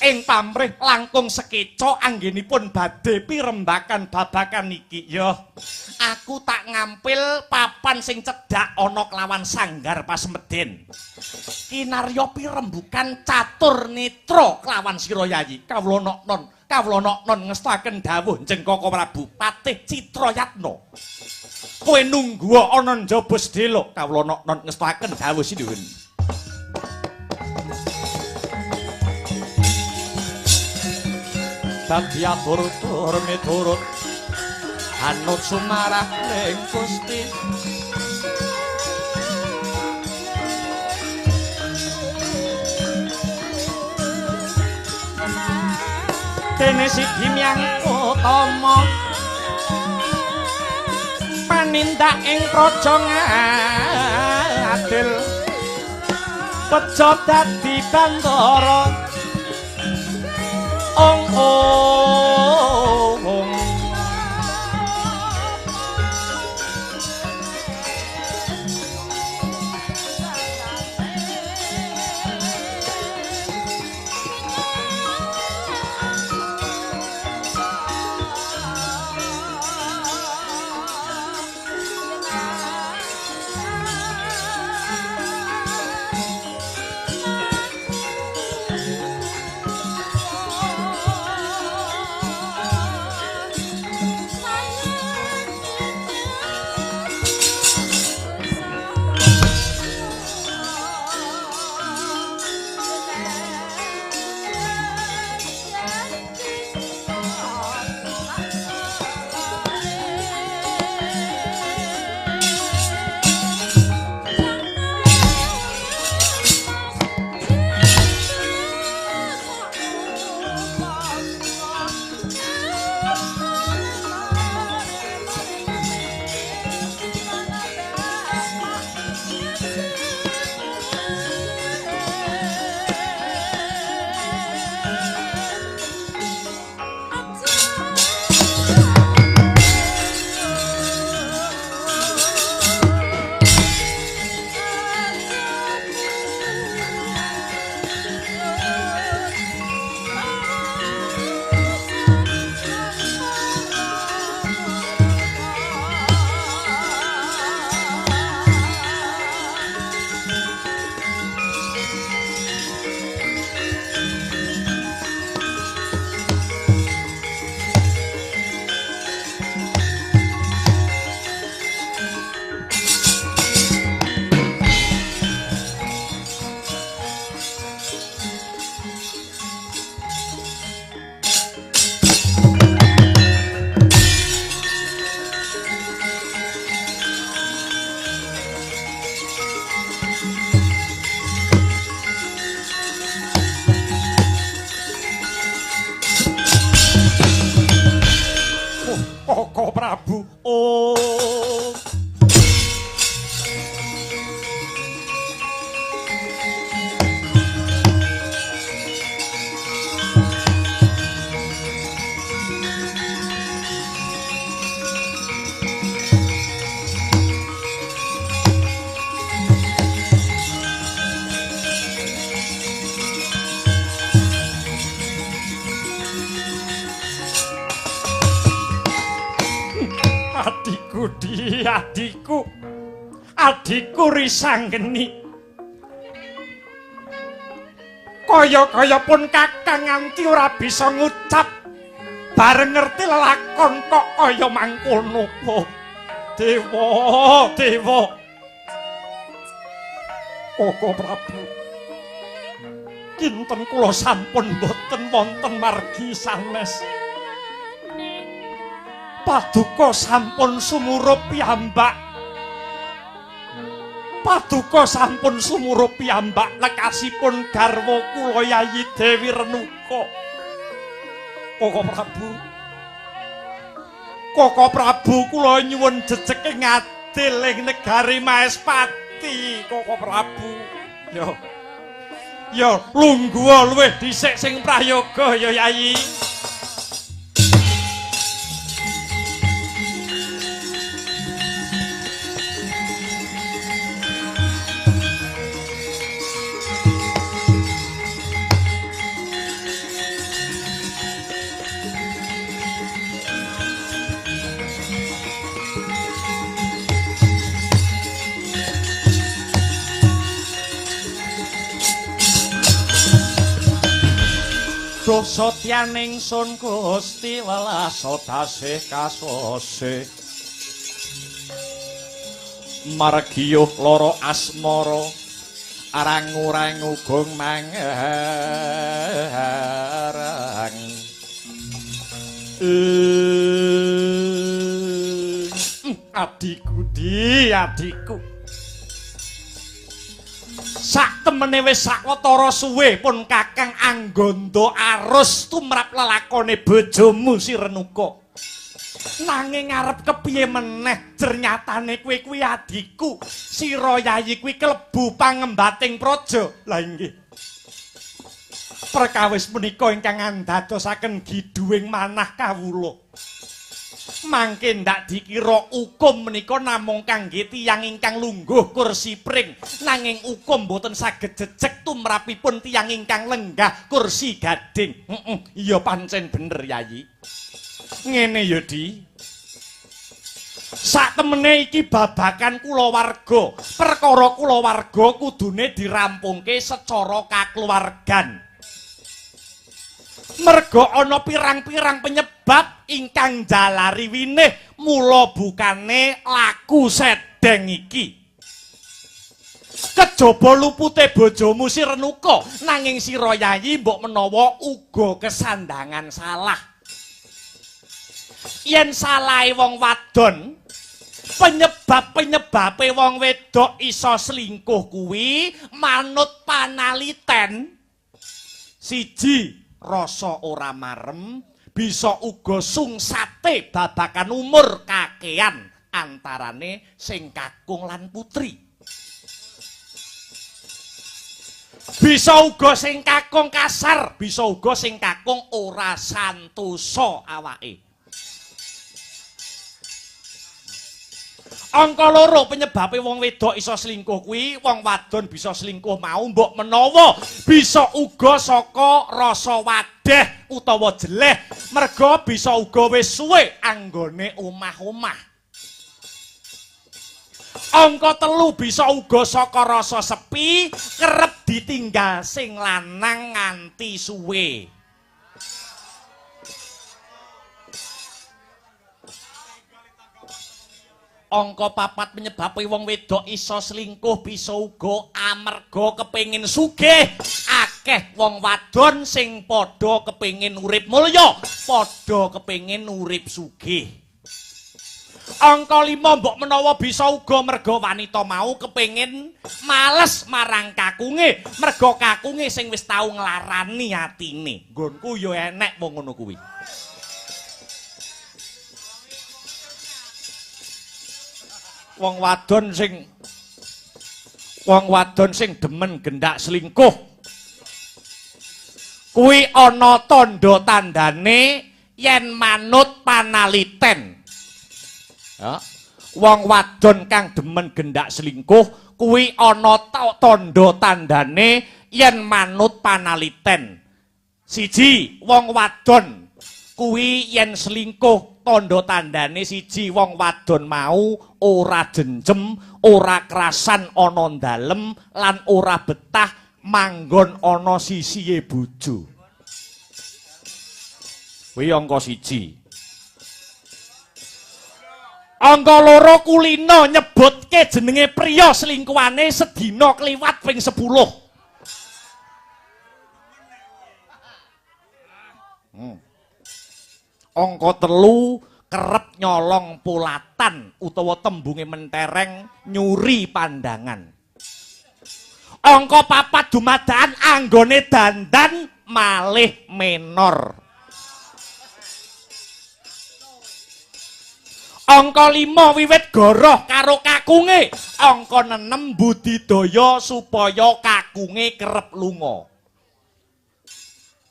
Ing pamrih langkung sekeca anggenipun badhe pirembakan babakan iki. Ya, aku tak ngampil papan sing cedhak ana kelawan sanggar pasemeden. Kinarya pirembukan catur netra kelawan sira Yayi. Kawula noknon, kawula noknon ngestaken dawuh Njeng Koko Prabu Patih Citrayatna. Kowe nunggu ana njaba sedhela, kawula noknon ngestaken dawuh sinuwun. Dadi atur-tur miturut anut sumarah ning Gusti. Dene siji myang utama panindak ing praja ngadil pejo dadi bandara ong ong. Di adikku. Adikku Risanggeni. Kaya-kaya pun kakang nganti ora bisa ngucap. Bareng ngerti lelakon kok kaya mangkono. Oh, dewa, dewa. Koko Prabu. Kinten kula sampun boten wonten margi sanes. Paduka sampun sumurup piyambak. Paduka sampun sumurup piyambak lekasipun garwa kula Yayi Dewi Renuka. Koko Prabu. Koko Prabu kula nyuwun jejeke ngadil ing negari Maespati, Koko Prabu. Yo. Yo lungguha luwih dhisik sing prayoga ya Yayi. Dosa tyaning sun Gusti welas tasih kasose. Margiyuh lara asmara arang-urang ugung mangarang. Adikku di, adikku. Sak temene wis sawetara suwe pun kakang angganda arus tumrap lelakone bojomu si Renuka. Nanging arep kepiye meneh jernyatane kowe kuwi adikku. Sira Yayi kuwi klebu pangembating praja. Lah inggih. Perkawis punika ingkang andadosaken giduwing manah kawula. Mangke ndak dikira ukum menika namung kangge tiyang ingkang lungguh kursi pring, nanging ukum boten saged jejeg tumrapipun tiyang ingkang lenggah kursi gading. Heeh, iya pancen bener Yayi. Ngene ya Di. Sak temene iki babakan kulawarga. Perkara kulawarga kudune dirampungke secara kakeluargan. Merga ana pirang-pirang penyebab ingkang njalari winih mula bukane laku sedeng iki. Kejaba lupute bojomu si Renuka, nanging sira Yayi mbok menawa uga kesandangan salah. Yen salahe wong wadon, penyebab-penyebabe wong wedok iso selingkuh kuwi manut panaliten. Siji, rasa ora marem, bisa uga sungsate babakan umur kakean antarane sing kakung lan putri. Bisa uga sing kakung kasar, bisa uga sing kakung ora santosa awake. Angka loro penyebabe wong wedok iso selingkuh kuwi, wong wadon bisa selingkuh mau mbok menawa bisa uga saka rasa wadeh utawa jeleh, merga bisa uga wis suwe anggone omah-omah. Angka telu bisa uga saka rasa sepi, kerep ditinggal sing lanang nganti suwe. Angka papat penyebabe wong wedok iso selingkuh bisa uga amarga kepengin sugih. Akeh wong wadon sing padha kepengin urip mulya, padha kepengin urip sugih. Angka 5 mbok menawa bisa uga merga wanita mau kepengin males marang kakunge, merga kakunge sing wis tau nglarani atine. Nggonku ya enek wong ngono kuwi. Wong wadon sing demen gendak selingkuh kuwi ana tandha tandane yen manut panaliten. Ya, wong wadon kang demen gendak selingkuh kuwi ana tandha tandane yen manut panaliten. Siji, wong wadon kuwi yen selingkuh Tandha tandane siji wong wadon mau ora jenjem, ora krasan ana dalem lan ora betah manggon ana sisihe bojo. Kuwi angka 1. Angka 2 kulina nyebutke jenenge priya selingkuhane sedina kliwat ping 10. Angka 3 kerep nyolong polatan utawa tembunge mentereng nyuri pandangan. Angka 4 dumadaan anggone dandan malih menor. Angka 5 wiwit goroh karo kakunge. Angka 6 budidaya supaya kakunge kerep lunga.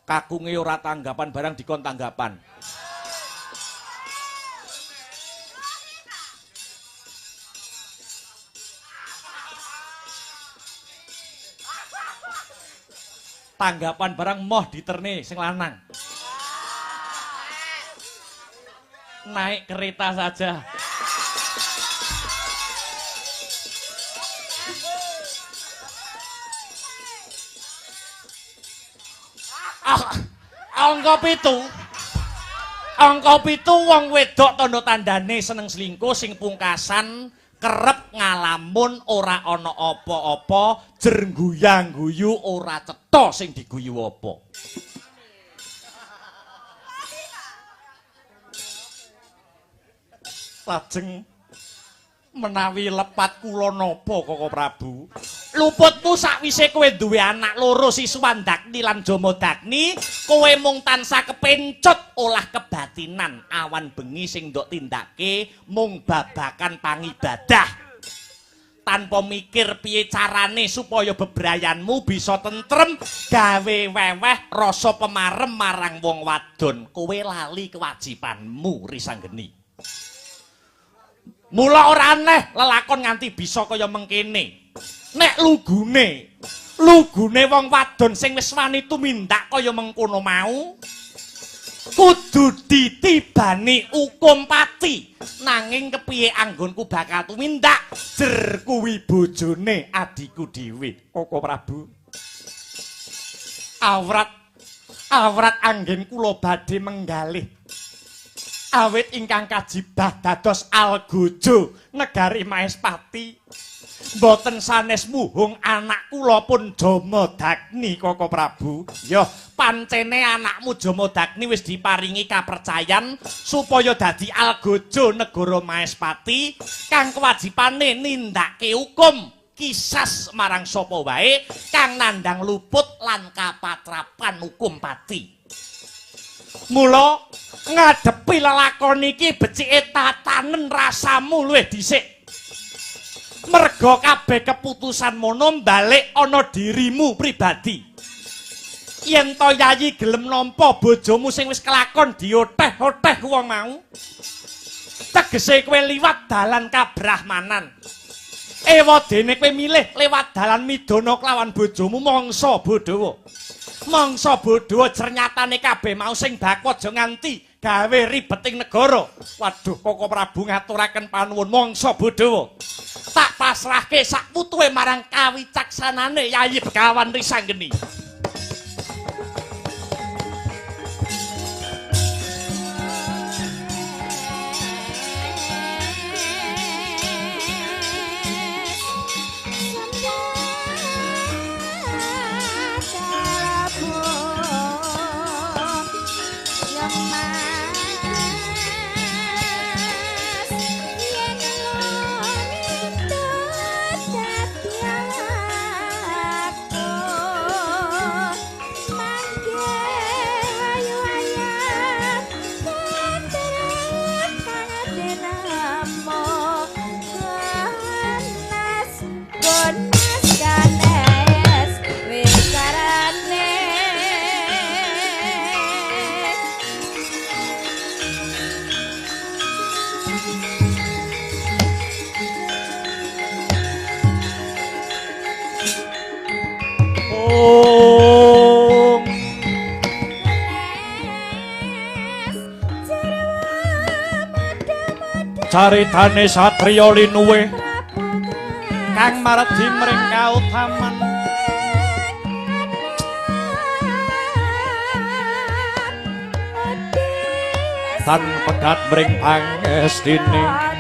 Kakunge ora tanggapan barang dikon tanggapan. Tanggapan barang moh diterne sing lanang. Naik kereta saja. Angka 7. Angka 7 wong wedok tandha tandane seneng selingkuh sing pungkasan kerep ngalamun ora ana apa-apa, jer guyang-guyu ora cetha sing diguyu apa. Lajeng menawi lepat kula napa Koko Prabu? Luputmu sakwise kowe duwe anak loro Siswandagni lan Jamadagni, kowe mung tansah kepencut olah kebatinan awan bengi sing ndok tindake mung babakan pangibadah. Tanpa mikir piye carane supaya bebrayanmu bisa tentrem, gawe weweh rasa pemarem marang wong wadon, kowe lali kewajibanmu Risanggeni. Mula ora aneh lelakon nganti bisa kaya mengkene. Nek lugune, lugune wong wadon sing wis wani tumindak kaya mengkono mau kudu ditibani hukum pati. Nanging kepiye anggonku bakal tumindak jer kuwi bojone adhiku dhewe. Koko Prabu, awrat awrat anggen kula badhe menggalih awit ingkang kajibah dados algojo negari Maespati. Mboten sanes muhung anak kula pun Jamadagni Koko Prabu. Yo pancene anakmu Jamadagni wis diparingi kapercayan supaya dadi algojo negara Maespati kang kewajibane nindakake hukum kisas marang sapa wae kang nandhang luput lan kapatrapan hukum pati. Mula ngadepi lelakon iki becike tatanen rasamu luwih dhisik. Merga kabeh keputusan mono balik ana dirimu pribadi. Yen to yayi gelem nampa bojomu sing wis kelakon dioteh-oteh wong mau, tegese kowe liwat dalan kabrahmanan. Ewa dene kowe milih lewat dalan midana kelawan bojomu mangsa bodhawa. Mangsa bodhawa jernyatane kabeh mau sing baku aja nganti gawe ribeting negara. Waduh, Koko Prabu ngaturaken panuwun mangsa bodhawa. Tak pasrahke sak putuhe marang kawicaksanane Yayi Begawan Risanggeni. Aku Caritane satriya linuwih kang maredhi mring kautaman. Tan pegat mring pangestine.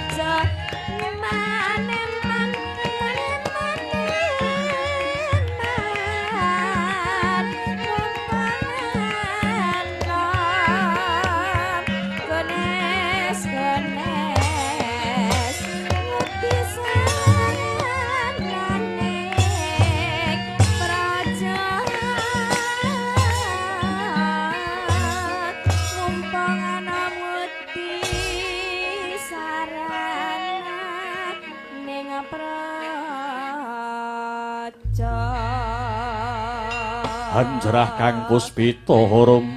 Anjrah kang puspita harum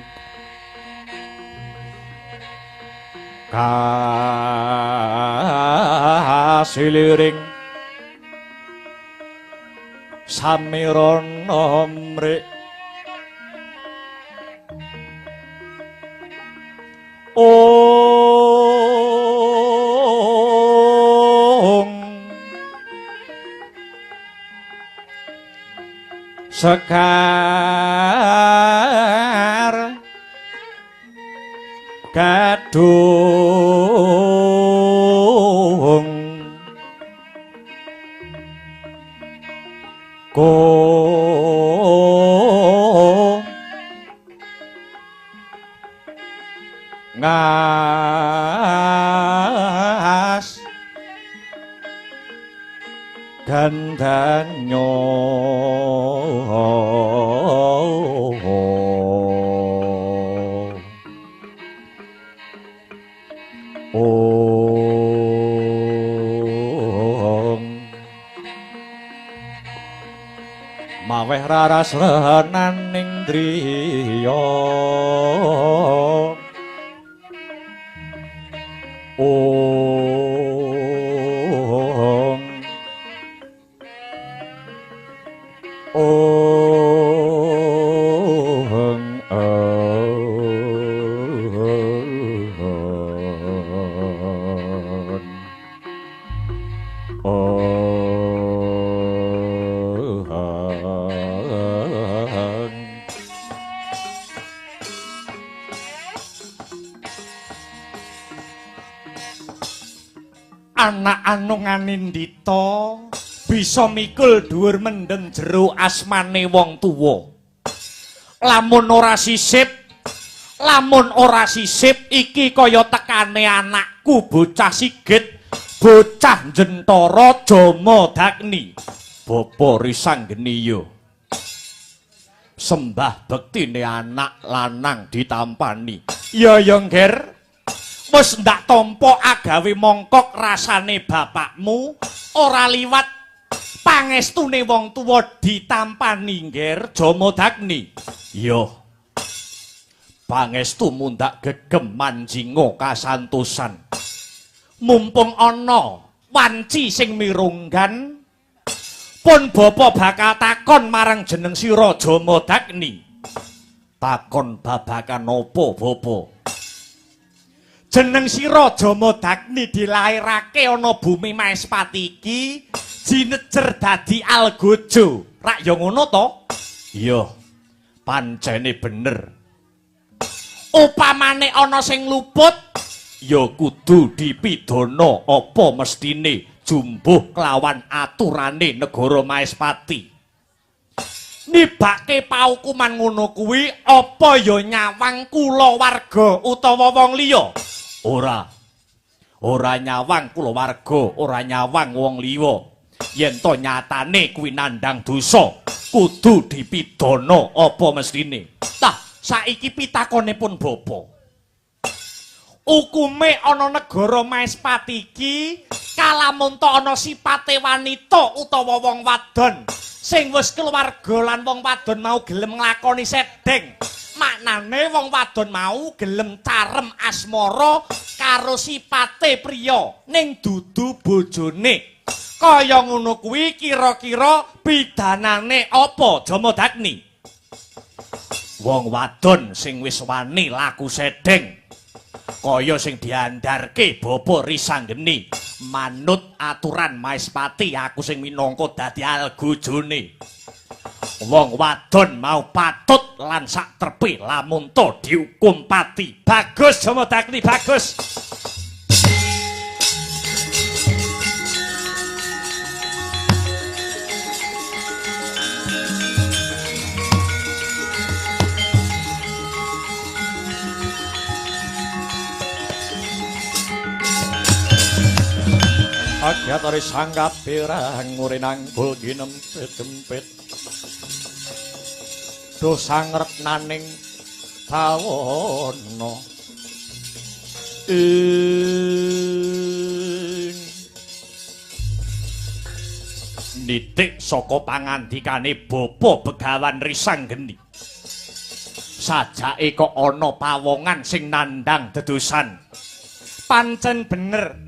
kasiliring samirana mrik ong sekar gadung ko ngas gandanyo. Ong maweh raras renaning driya. Ong ong ong. Anak anung anindita bisa mikul dhuwur mendem jero asmane wong tuwa. Lamun ora sisip, lamun ora sisip iki kaya tekane anakku bocah Sigit, bocah Jentara Jamadagni. Bapa Risanggeniya. Sembah bektine anak lanang ditampani. Ya ya Ngger. Wis ndak tampa agawe mongkok rasane bapakmu ora liwat pangestune wong tuwa ditampani Ngger Jamadagni. Iya. Pangestumu ndak gegem manjinga kasantosan. Mumpung ana wanci sing mirunggan, pun bapa bakal takon marang jeneng sira Jamadagni. Takon babagan apa bapa? Jeneng sira Jamadagni dilairake ana bumi Maespati iki jinejer dadi Algojo. Rak ya ngono to? Iya. Pancene bener. Upamane ana sing luput ya kudu dipidana apa mestine jumbuh kelawan aturane negara Maespati. Nibake paukuman ngono kuwi apa ya nyawang kulawarga utawa wong liya? Ora. Ora nyawang kulawarga, ora nyawang wong liya. Yen to nyatane kuwi nandhang dosa, kudu dipidana apa mestine. Tah, saiki pitakone pun bapa. Ukume ana negara Maespati iki kalamun to ana sipate wanita utawa wong wadon sing wis keluarga lan wong wadon mau gelem nglakoni sedeng. Maknane wong wadon mau gelem carem asmara karo sipate priya ning dudu bojone. Kaya ngono kuwi kira-kira pidanane apa Jamadagni? Wong wadon sing wis wani laku sedeng Kaya sing diandarke Bapa Risanggeni, manut aturan Maespati aku sing minangka dadi algojone. Wong wadon mau patut lan sak trepe lamun to dihukum pati. Bagus Jamadagni, bagus. Agyatari sanggapirang ngurinanggul ginempit-empit duh sangretnaning bawana ing nitik saka pangandikane Bapa Begawan Risanggeni. Sajake kok ana pawongan sing nandhang dedusan. Pancen bener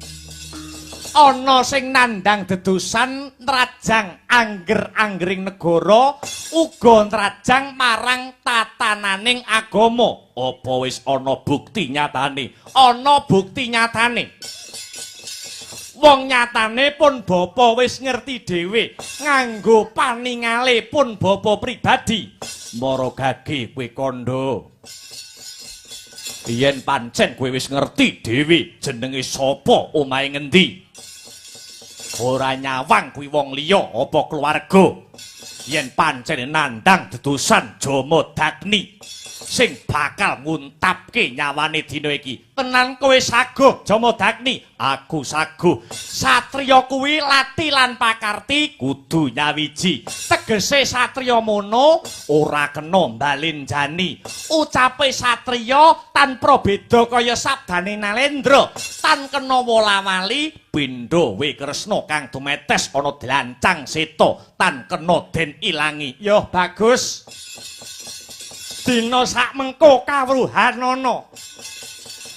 ana sing nandhang dedusan nrajang angger-anggering negara uga nrajang marang tatananing agama. Apa wis ana bukti nyatane? Ana bukti nyatane. Wong nyatane pun bapa wis ngerti dhewe nganggo paningale pun bapa pribadi. Mara gage kowe kandha. Yen pancen kowe wis ngerti dhewe jenenge sapa, omahe ngendi, ora nyawang kuwi wong liya apa keluarga. Yen pancen nandhang dedusan Jamadagni sing bakal nguntapke nyawane dina iki. Tenan kowe saguh Jamadagni? Aku saguh. Satriya kuwi lati lan pakarti kudu nyawiji. Tegese satriya mono ora kena mbalenjani. Ucape satriya tanpa beda kaya sabdane Nalendra, tan kena wola-wali pindha we Kresna kang dumetes ana dlancang seta tan kena den ilangi. Yo bagus. Dina sak mengko kawruhanana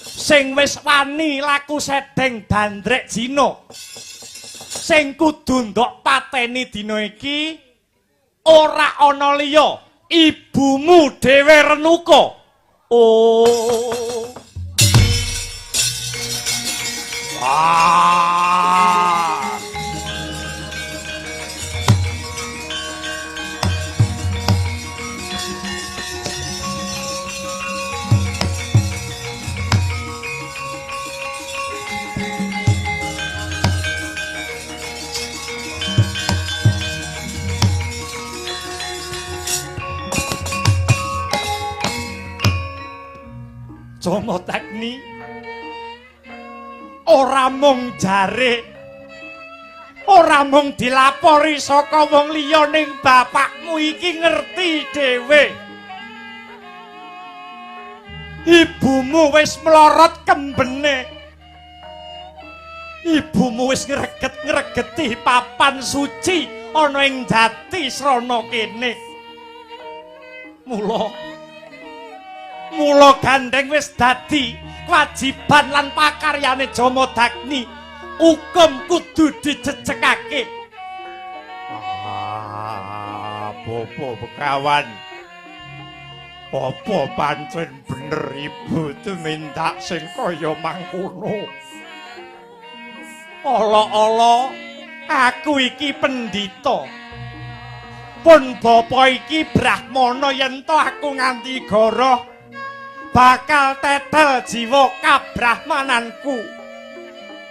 sing wis wani laku sedeng bandrek jina, sing kudu ndok pateni dina iki ora ana liya ibumu dhewe Renuka. Oh. Ah. Jamadagni ora mung jare, ora mung dilapori saka wong liya, ning bapakmu iki ngerti dhewe. Ibumu wis mlorot kembene, ibumu wis ngreget-ngregeti papan suci ana ing jati srana kene. Mula gandeng wis dadi kewajiban lan pakaryane Jamadagni, hukum kudu dijejekake. Ah, Bapa Begawan, apa pancen bener ibu tumindak sing kaya mangkono? Ala-ala aku iki pendhita, pun bapa iki brahmana, yen to aku nganti goroh bakal tetel jiwa kabrahmananku.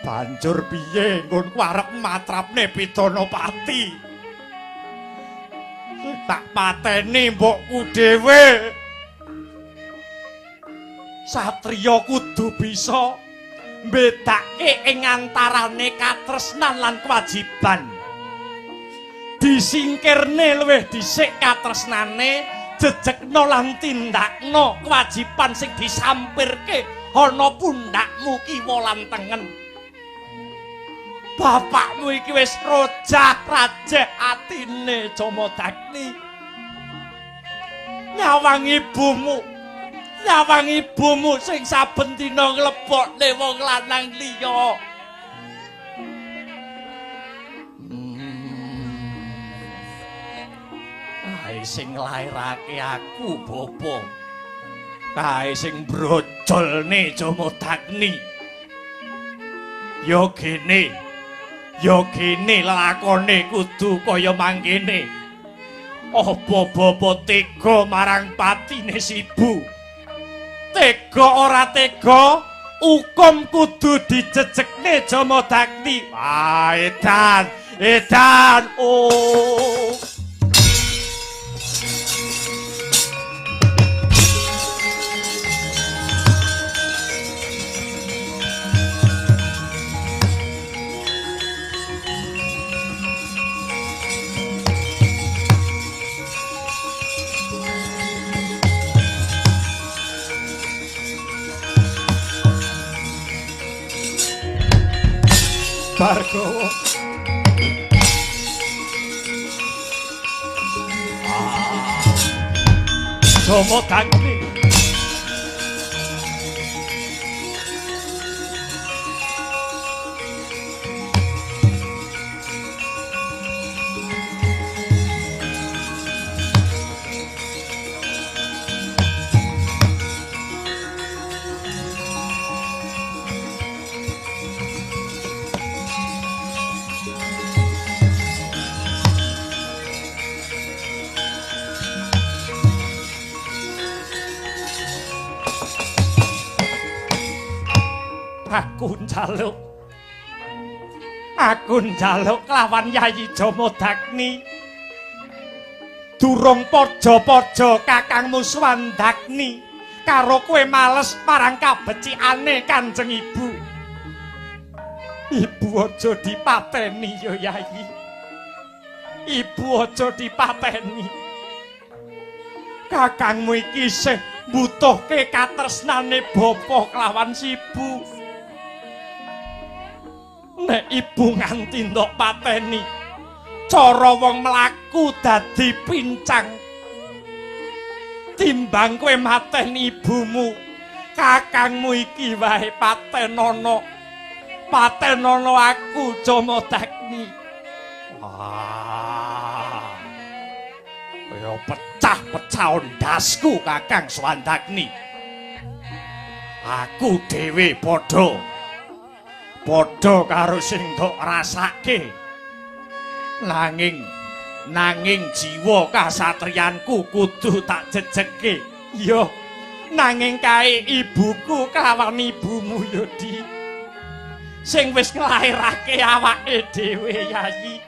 Banjur piye nggonku arep matrapne Pidanapati? Tak pateni mbokku dhewe. Satriya kudu bisa mbedake ing antarane katresnan lan kewajiban. Disingkirne luwih dhisik katresnane, jejekno lan tindakno kewajiban sing disampirke ana pundhakmu kiwa lan tengen. Bapakmu iki wis rojah rajeh atine Jamadagni. Nyawang ibumu, nyawang ibumu sing saben dina nglebokne wong lanang liya. Kae sing nglairake aku, Bapa. Kae sing brojol Ijolne Jamadagni. Ya gene. Ya gene lelakone kudu kaya mangkene. Apa bapa tega marang patine Sibu? Tega ora tega, hukum kudu dijejekne Jamadagni. Wah, edan, edan. Oh. Bargawa. Jamadagni. Aku njaluk. Aku njaluk kelawan Yayi Jamadagni. Durung padha-padha kakangmu Swandagni karo kowe males marang kabecikane Kanjeng Ibu. Ibu aja dipateni ya Yayi. Ibu aja dipateni. Kakangmu iki isih mbutuhke katresnane bapa kelawan Sibu. Nek ibu nganti ndok pateni, cara wong mlaku dadi pincang. Timbang kowe mateni ibumu, kakangmu iki wae patenono. Patenono aku Jamadagni. Wah. Kaya pecah-pecah ndasku Kakang Swandagni. Aku dhewe padha padha karo sing ndok rasake. Nanging jiwa kasatriyanku kudu tak jejeke. Yo, nanging kae ibuku kelawan ibumu yo Di. Sing wis nglairake awake dhewe Yayi.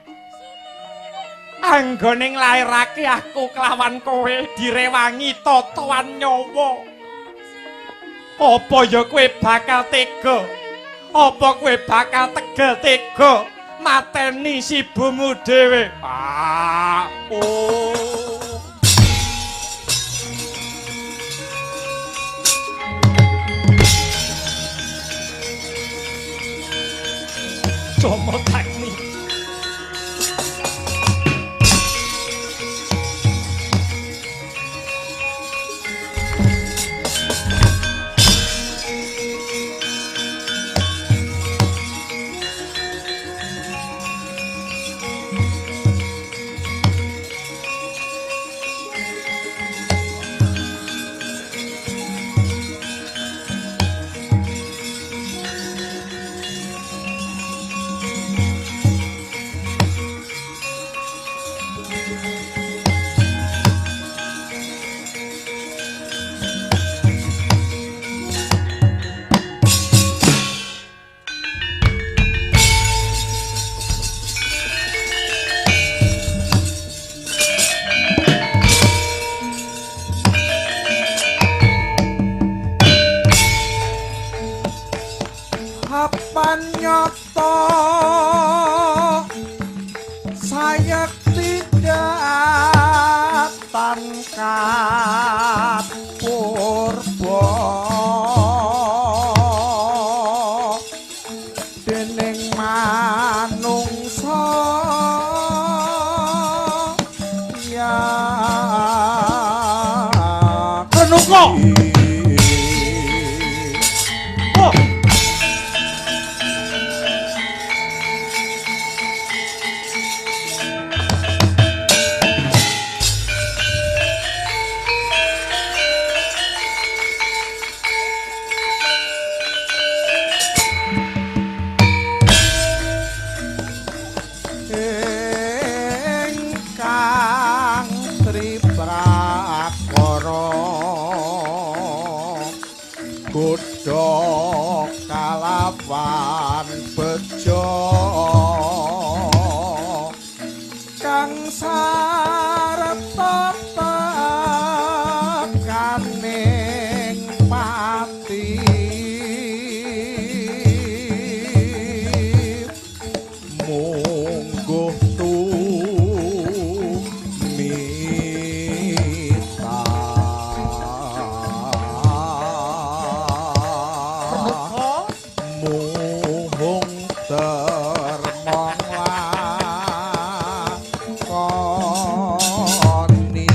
Anggone nglairake aku kelawan kowe direwangi totoan nyawa. Apa ya kowe bakal tega? Apa kowe bakal tegel tega mateni sibumu dhewe? Ah, oh. Jamadagni. Nyata sayekti datan kapurba dening manungsa ya Renuka. Ingkang triprakara godha kalawan bejo kang sarta tekaning pati mungguh tumita. Muhung termong lakoni.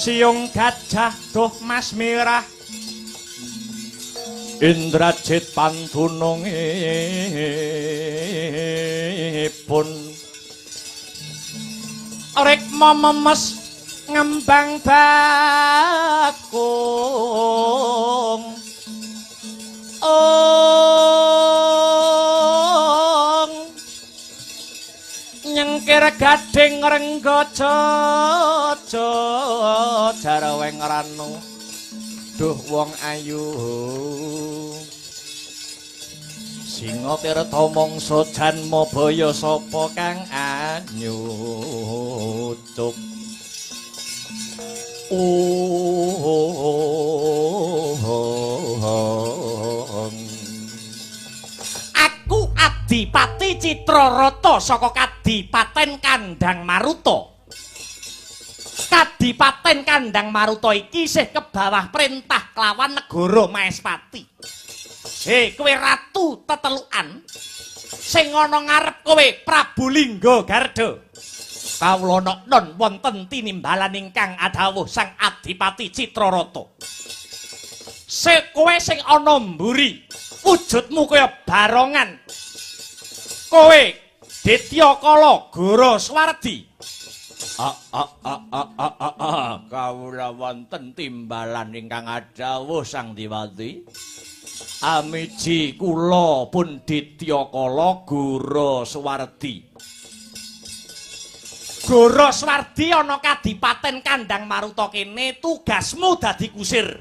Siung gajah duh mas mirah Indrajit pantunungipun rikma memes ngembang bakung ong nyengkir gading rengga jaja jarweng ranu duh wong ayu singa tirta mangsa janma baya sapa kang anyucuk. Aku Adipati Citrarata saka Kadipaten Kandang Maruta. Kadipaten Kandang Maruta iki isih kebawah perintah kelawan negara Maespati. He, kowe ratu tetelukan sing ana ngarep kowe Prabu Lingga Garda. Kawula noknon wonten tinimbalan ingkang adhawuh Sang Adipati Citrarata. Se kowe sing ana mburi, wujudmu kaya barongan. Kowe Ditya Kala Gora Swardi. Kawula wonten timbalan ingkang adhawuh Sang Diwati. Amiji kula pun Ditya Kala Gora Swardi. Gora Swardi ana Kadipaten Kandang Maruta kene, tugasmu dadi kusir.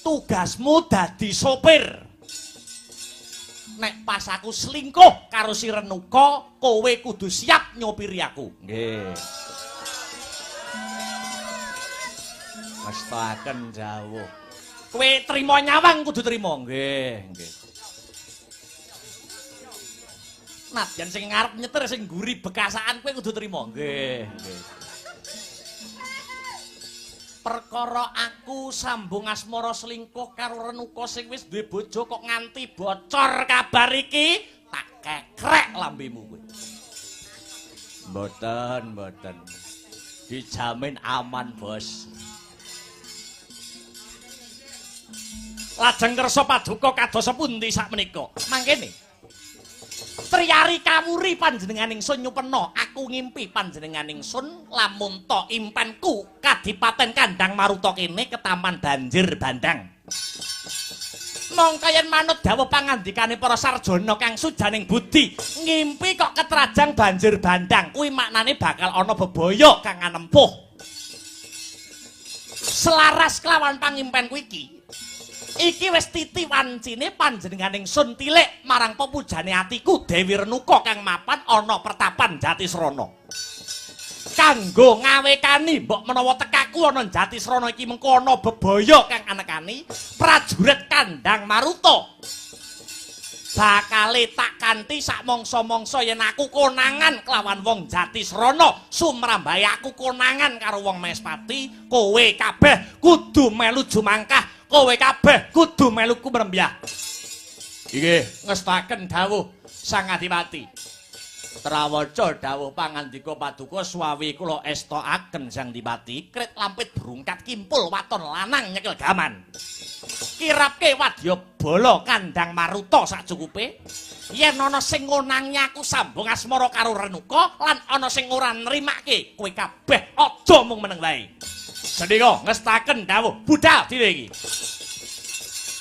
Tugasmu dadi sopir. Nek pas aku selingkuh karo si Renuka, kowe kudu siap nyopiri aku. Nggih. Mestakaken dawuh. Kowe trima nyawang kudu trima. Nggih, nggih. Nadyan sing ngarep nyetir sing ngguri bekasaan kowe kudu trima. Nggih, nggih. Perkara aku sambung asmara selingkuh karo Renuka sing wis duwe bojo kok nganti bocor kabar iki, tak kekrek lambemu kowe. Mboten, mboten. Dijamin aman, Bos. Lajeng kersa paduka kados pundi sakmenika? Mangkene. Triyari kawuri panjenengan ingsun nyupena, aku ngimpi panjenengan ingsun lamun ta impenku Kadipaten Kandang Maruta kene ketaman banjir bandang. Mongko yen manut dawuh pangandikane para sarjana kang sujaning budi, ngimpi kok ketrajang banjir bandang, kuwi maknane bakal ana bebaya kang anempuh. Selaras kelawan pangimpenku iki, Iki wis titi wancine panjenenganing sun tilik marang pepujane atiku Dewi Renuka kang mapan ana pertapan Jatisrana. Kanggo ngawekani mbok menawa tekaku ana Jatisrana iki mengko ana bebaya kang anekani prajurit Kandang Maruta. Bakale tak kanthi sak mangsa-mangsa yen aku konangan kelawan wong Jatisrana, sumrambahe aku konangan karo wong Mespati, kowe kabeh kudu melu jumangkah, kowe kabeh kudu melu kumrembyah. Inggih, ngestaken dawuh Sang Adipati. Trawaca dawuh pangandika paduka suwawi kula estokaken Sang Dipati, krit lampit brungkat kimpul waton lanang nyekel gaman. Kirapke wadyabala Kandang Maruta sacukupe. Yen ana sing ngonangi aku sambung asmara karo Renuka lan ana sing ora nrimake, kowe kabeh aja mung meneng wae. Sendika ngestaken dawuh budal dhewe iki.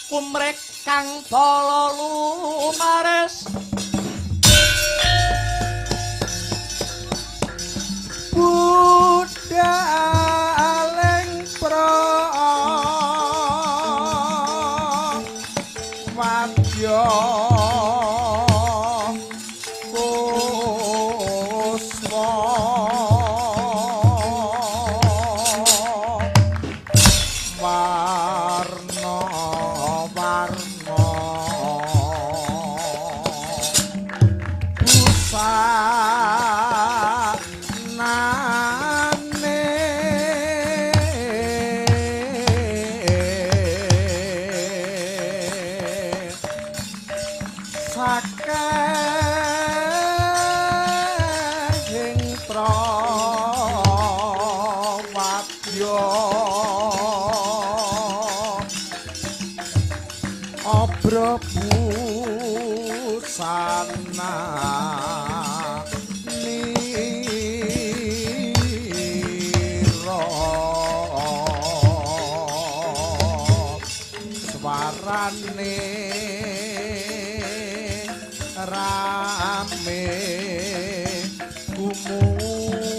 Kumrek kang bala lumares budaleng pra wadya kuswa warna warna busanane saking prawadya abra busana nira swarane rame gumuro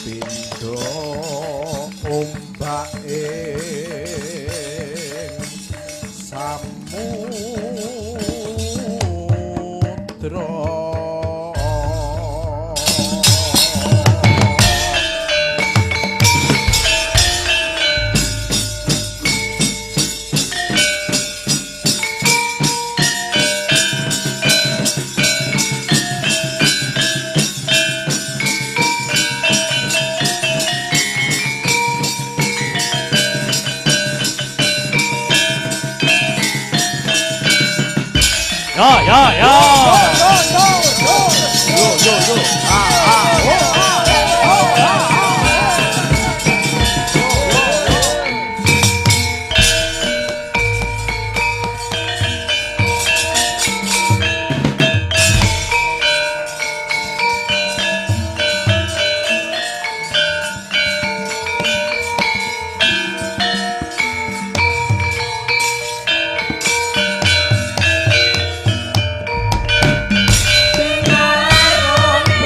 pindha ombake samudra. Ya ya ya. Yo yo yo. Ah ah oh ah oh ah.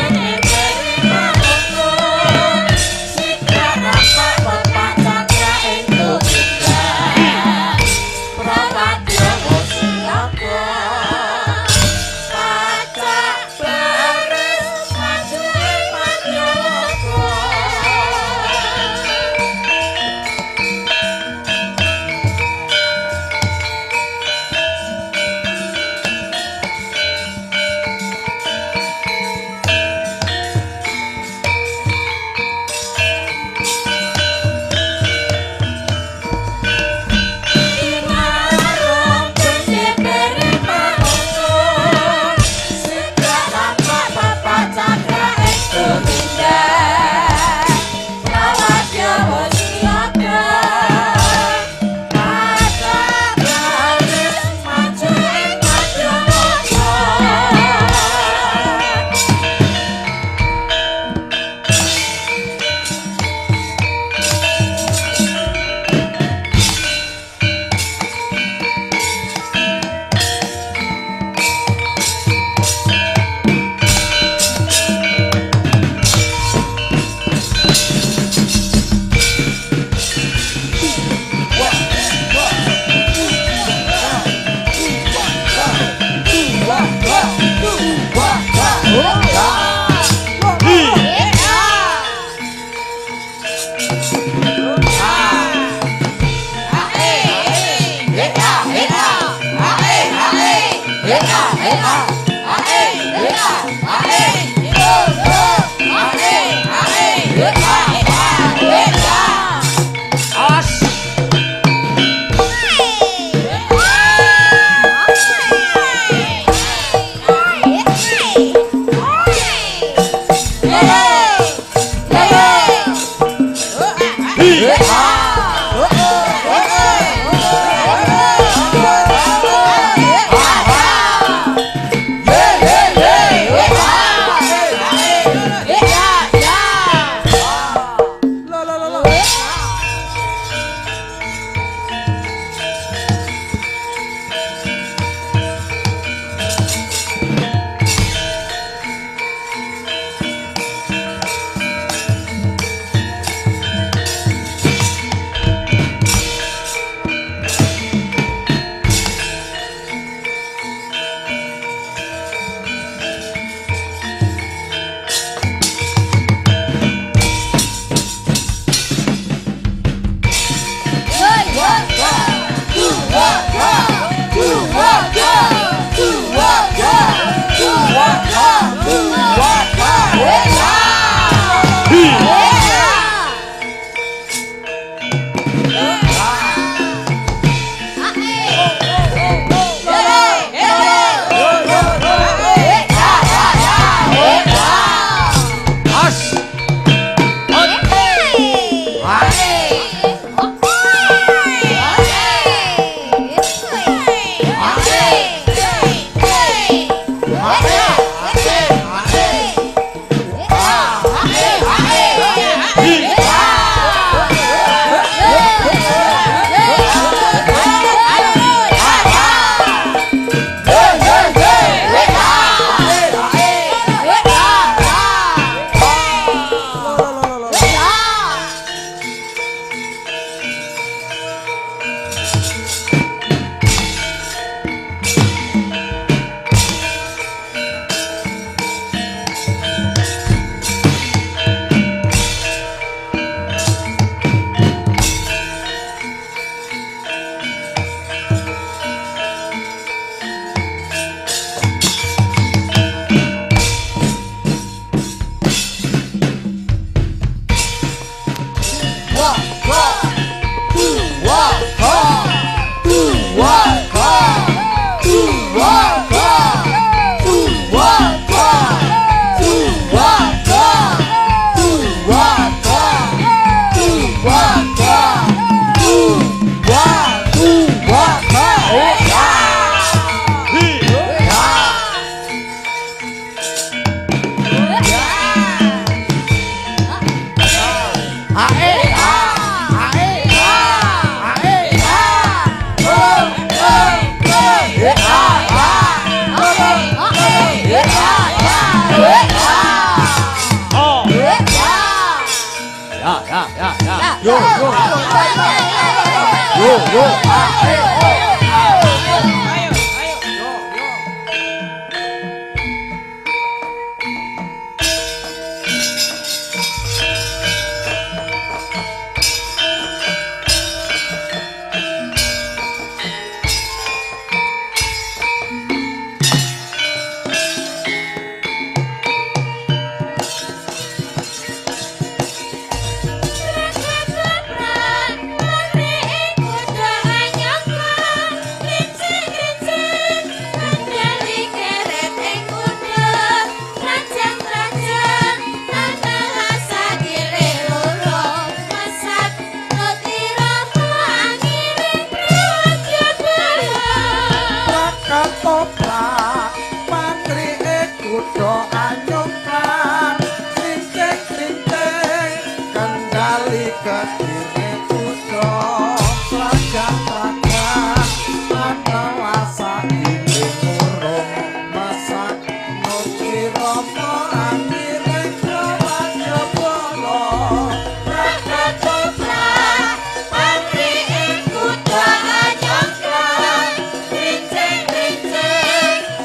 Thank you.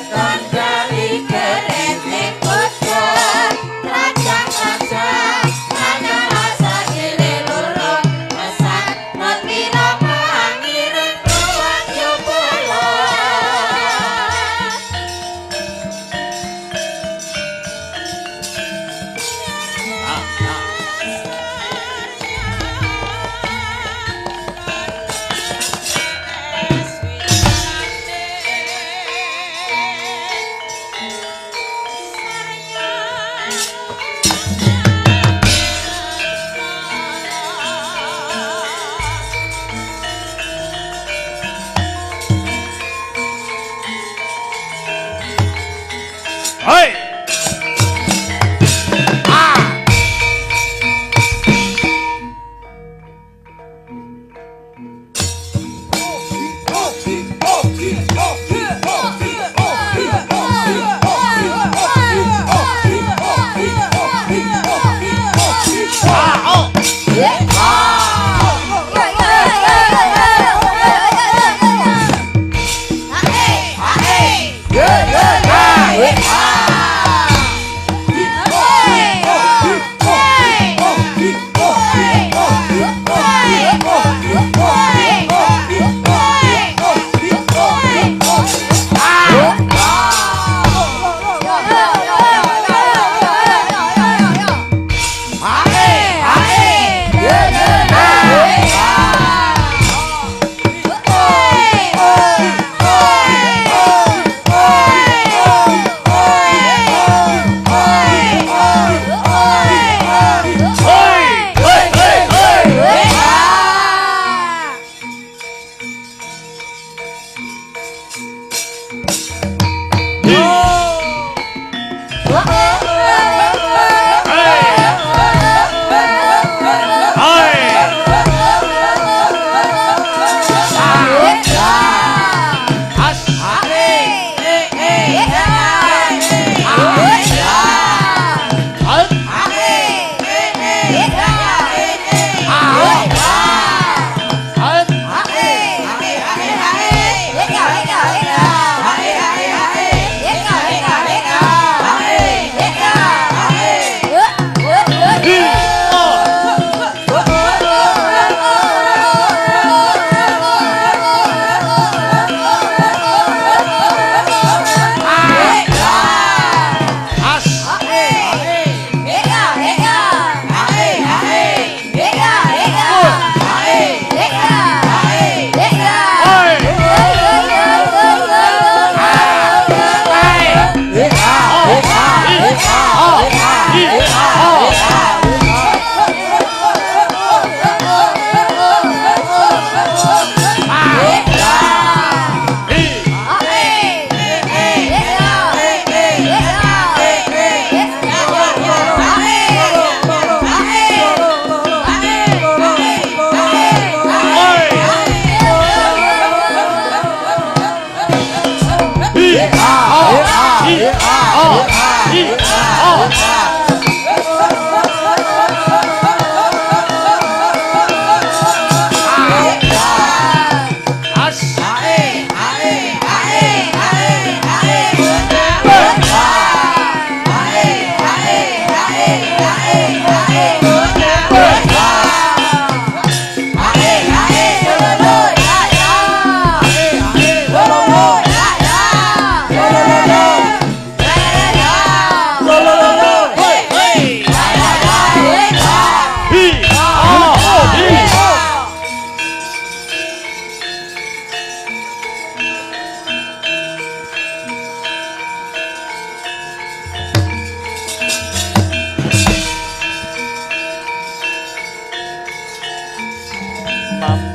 Kandali keren. Hei. Mama.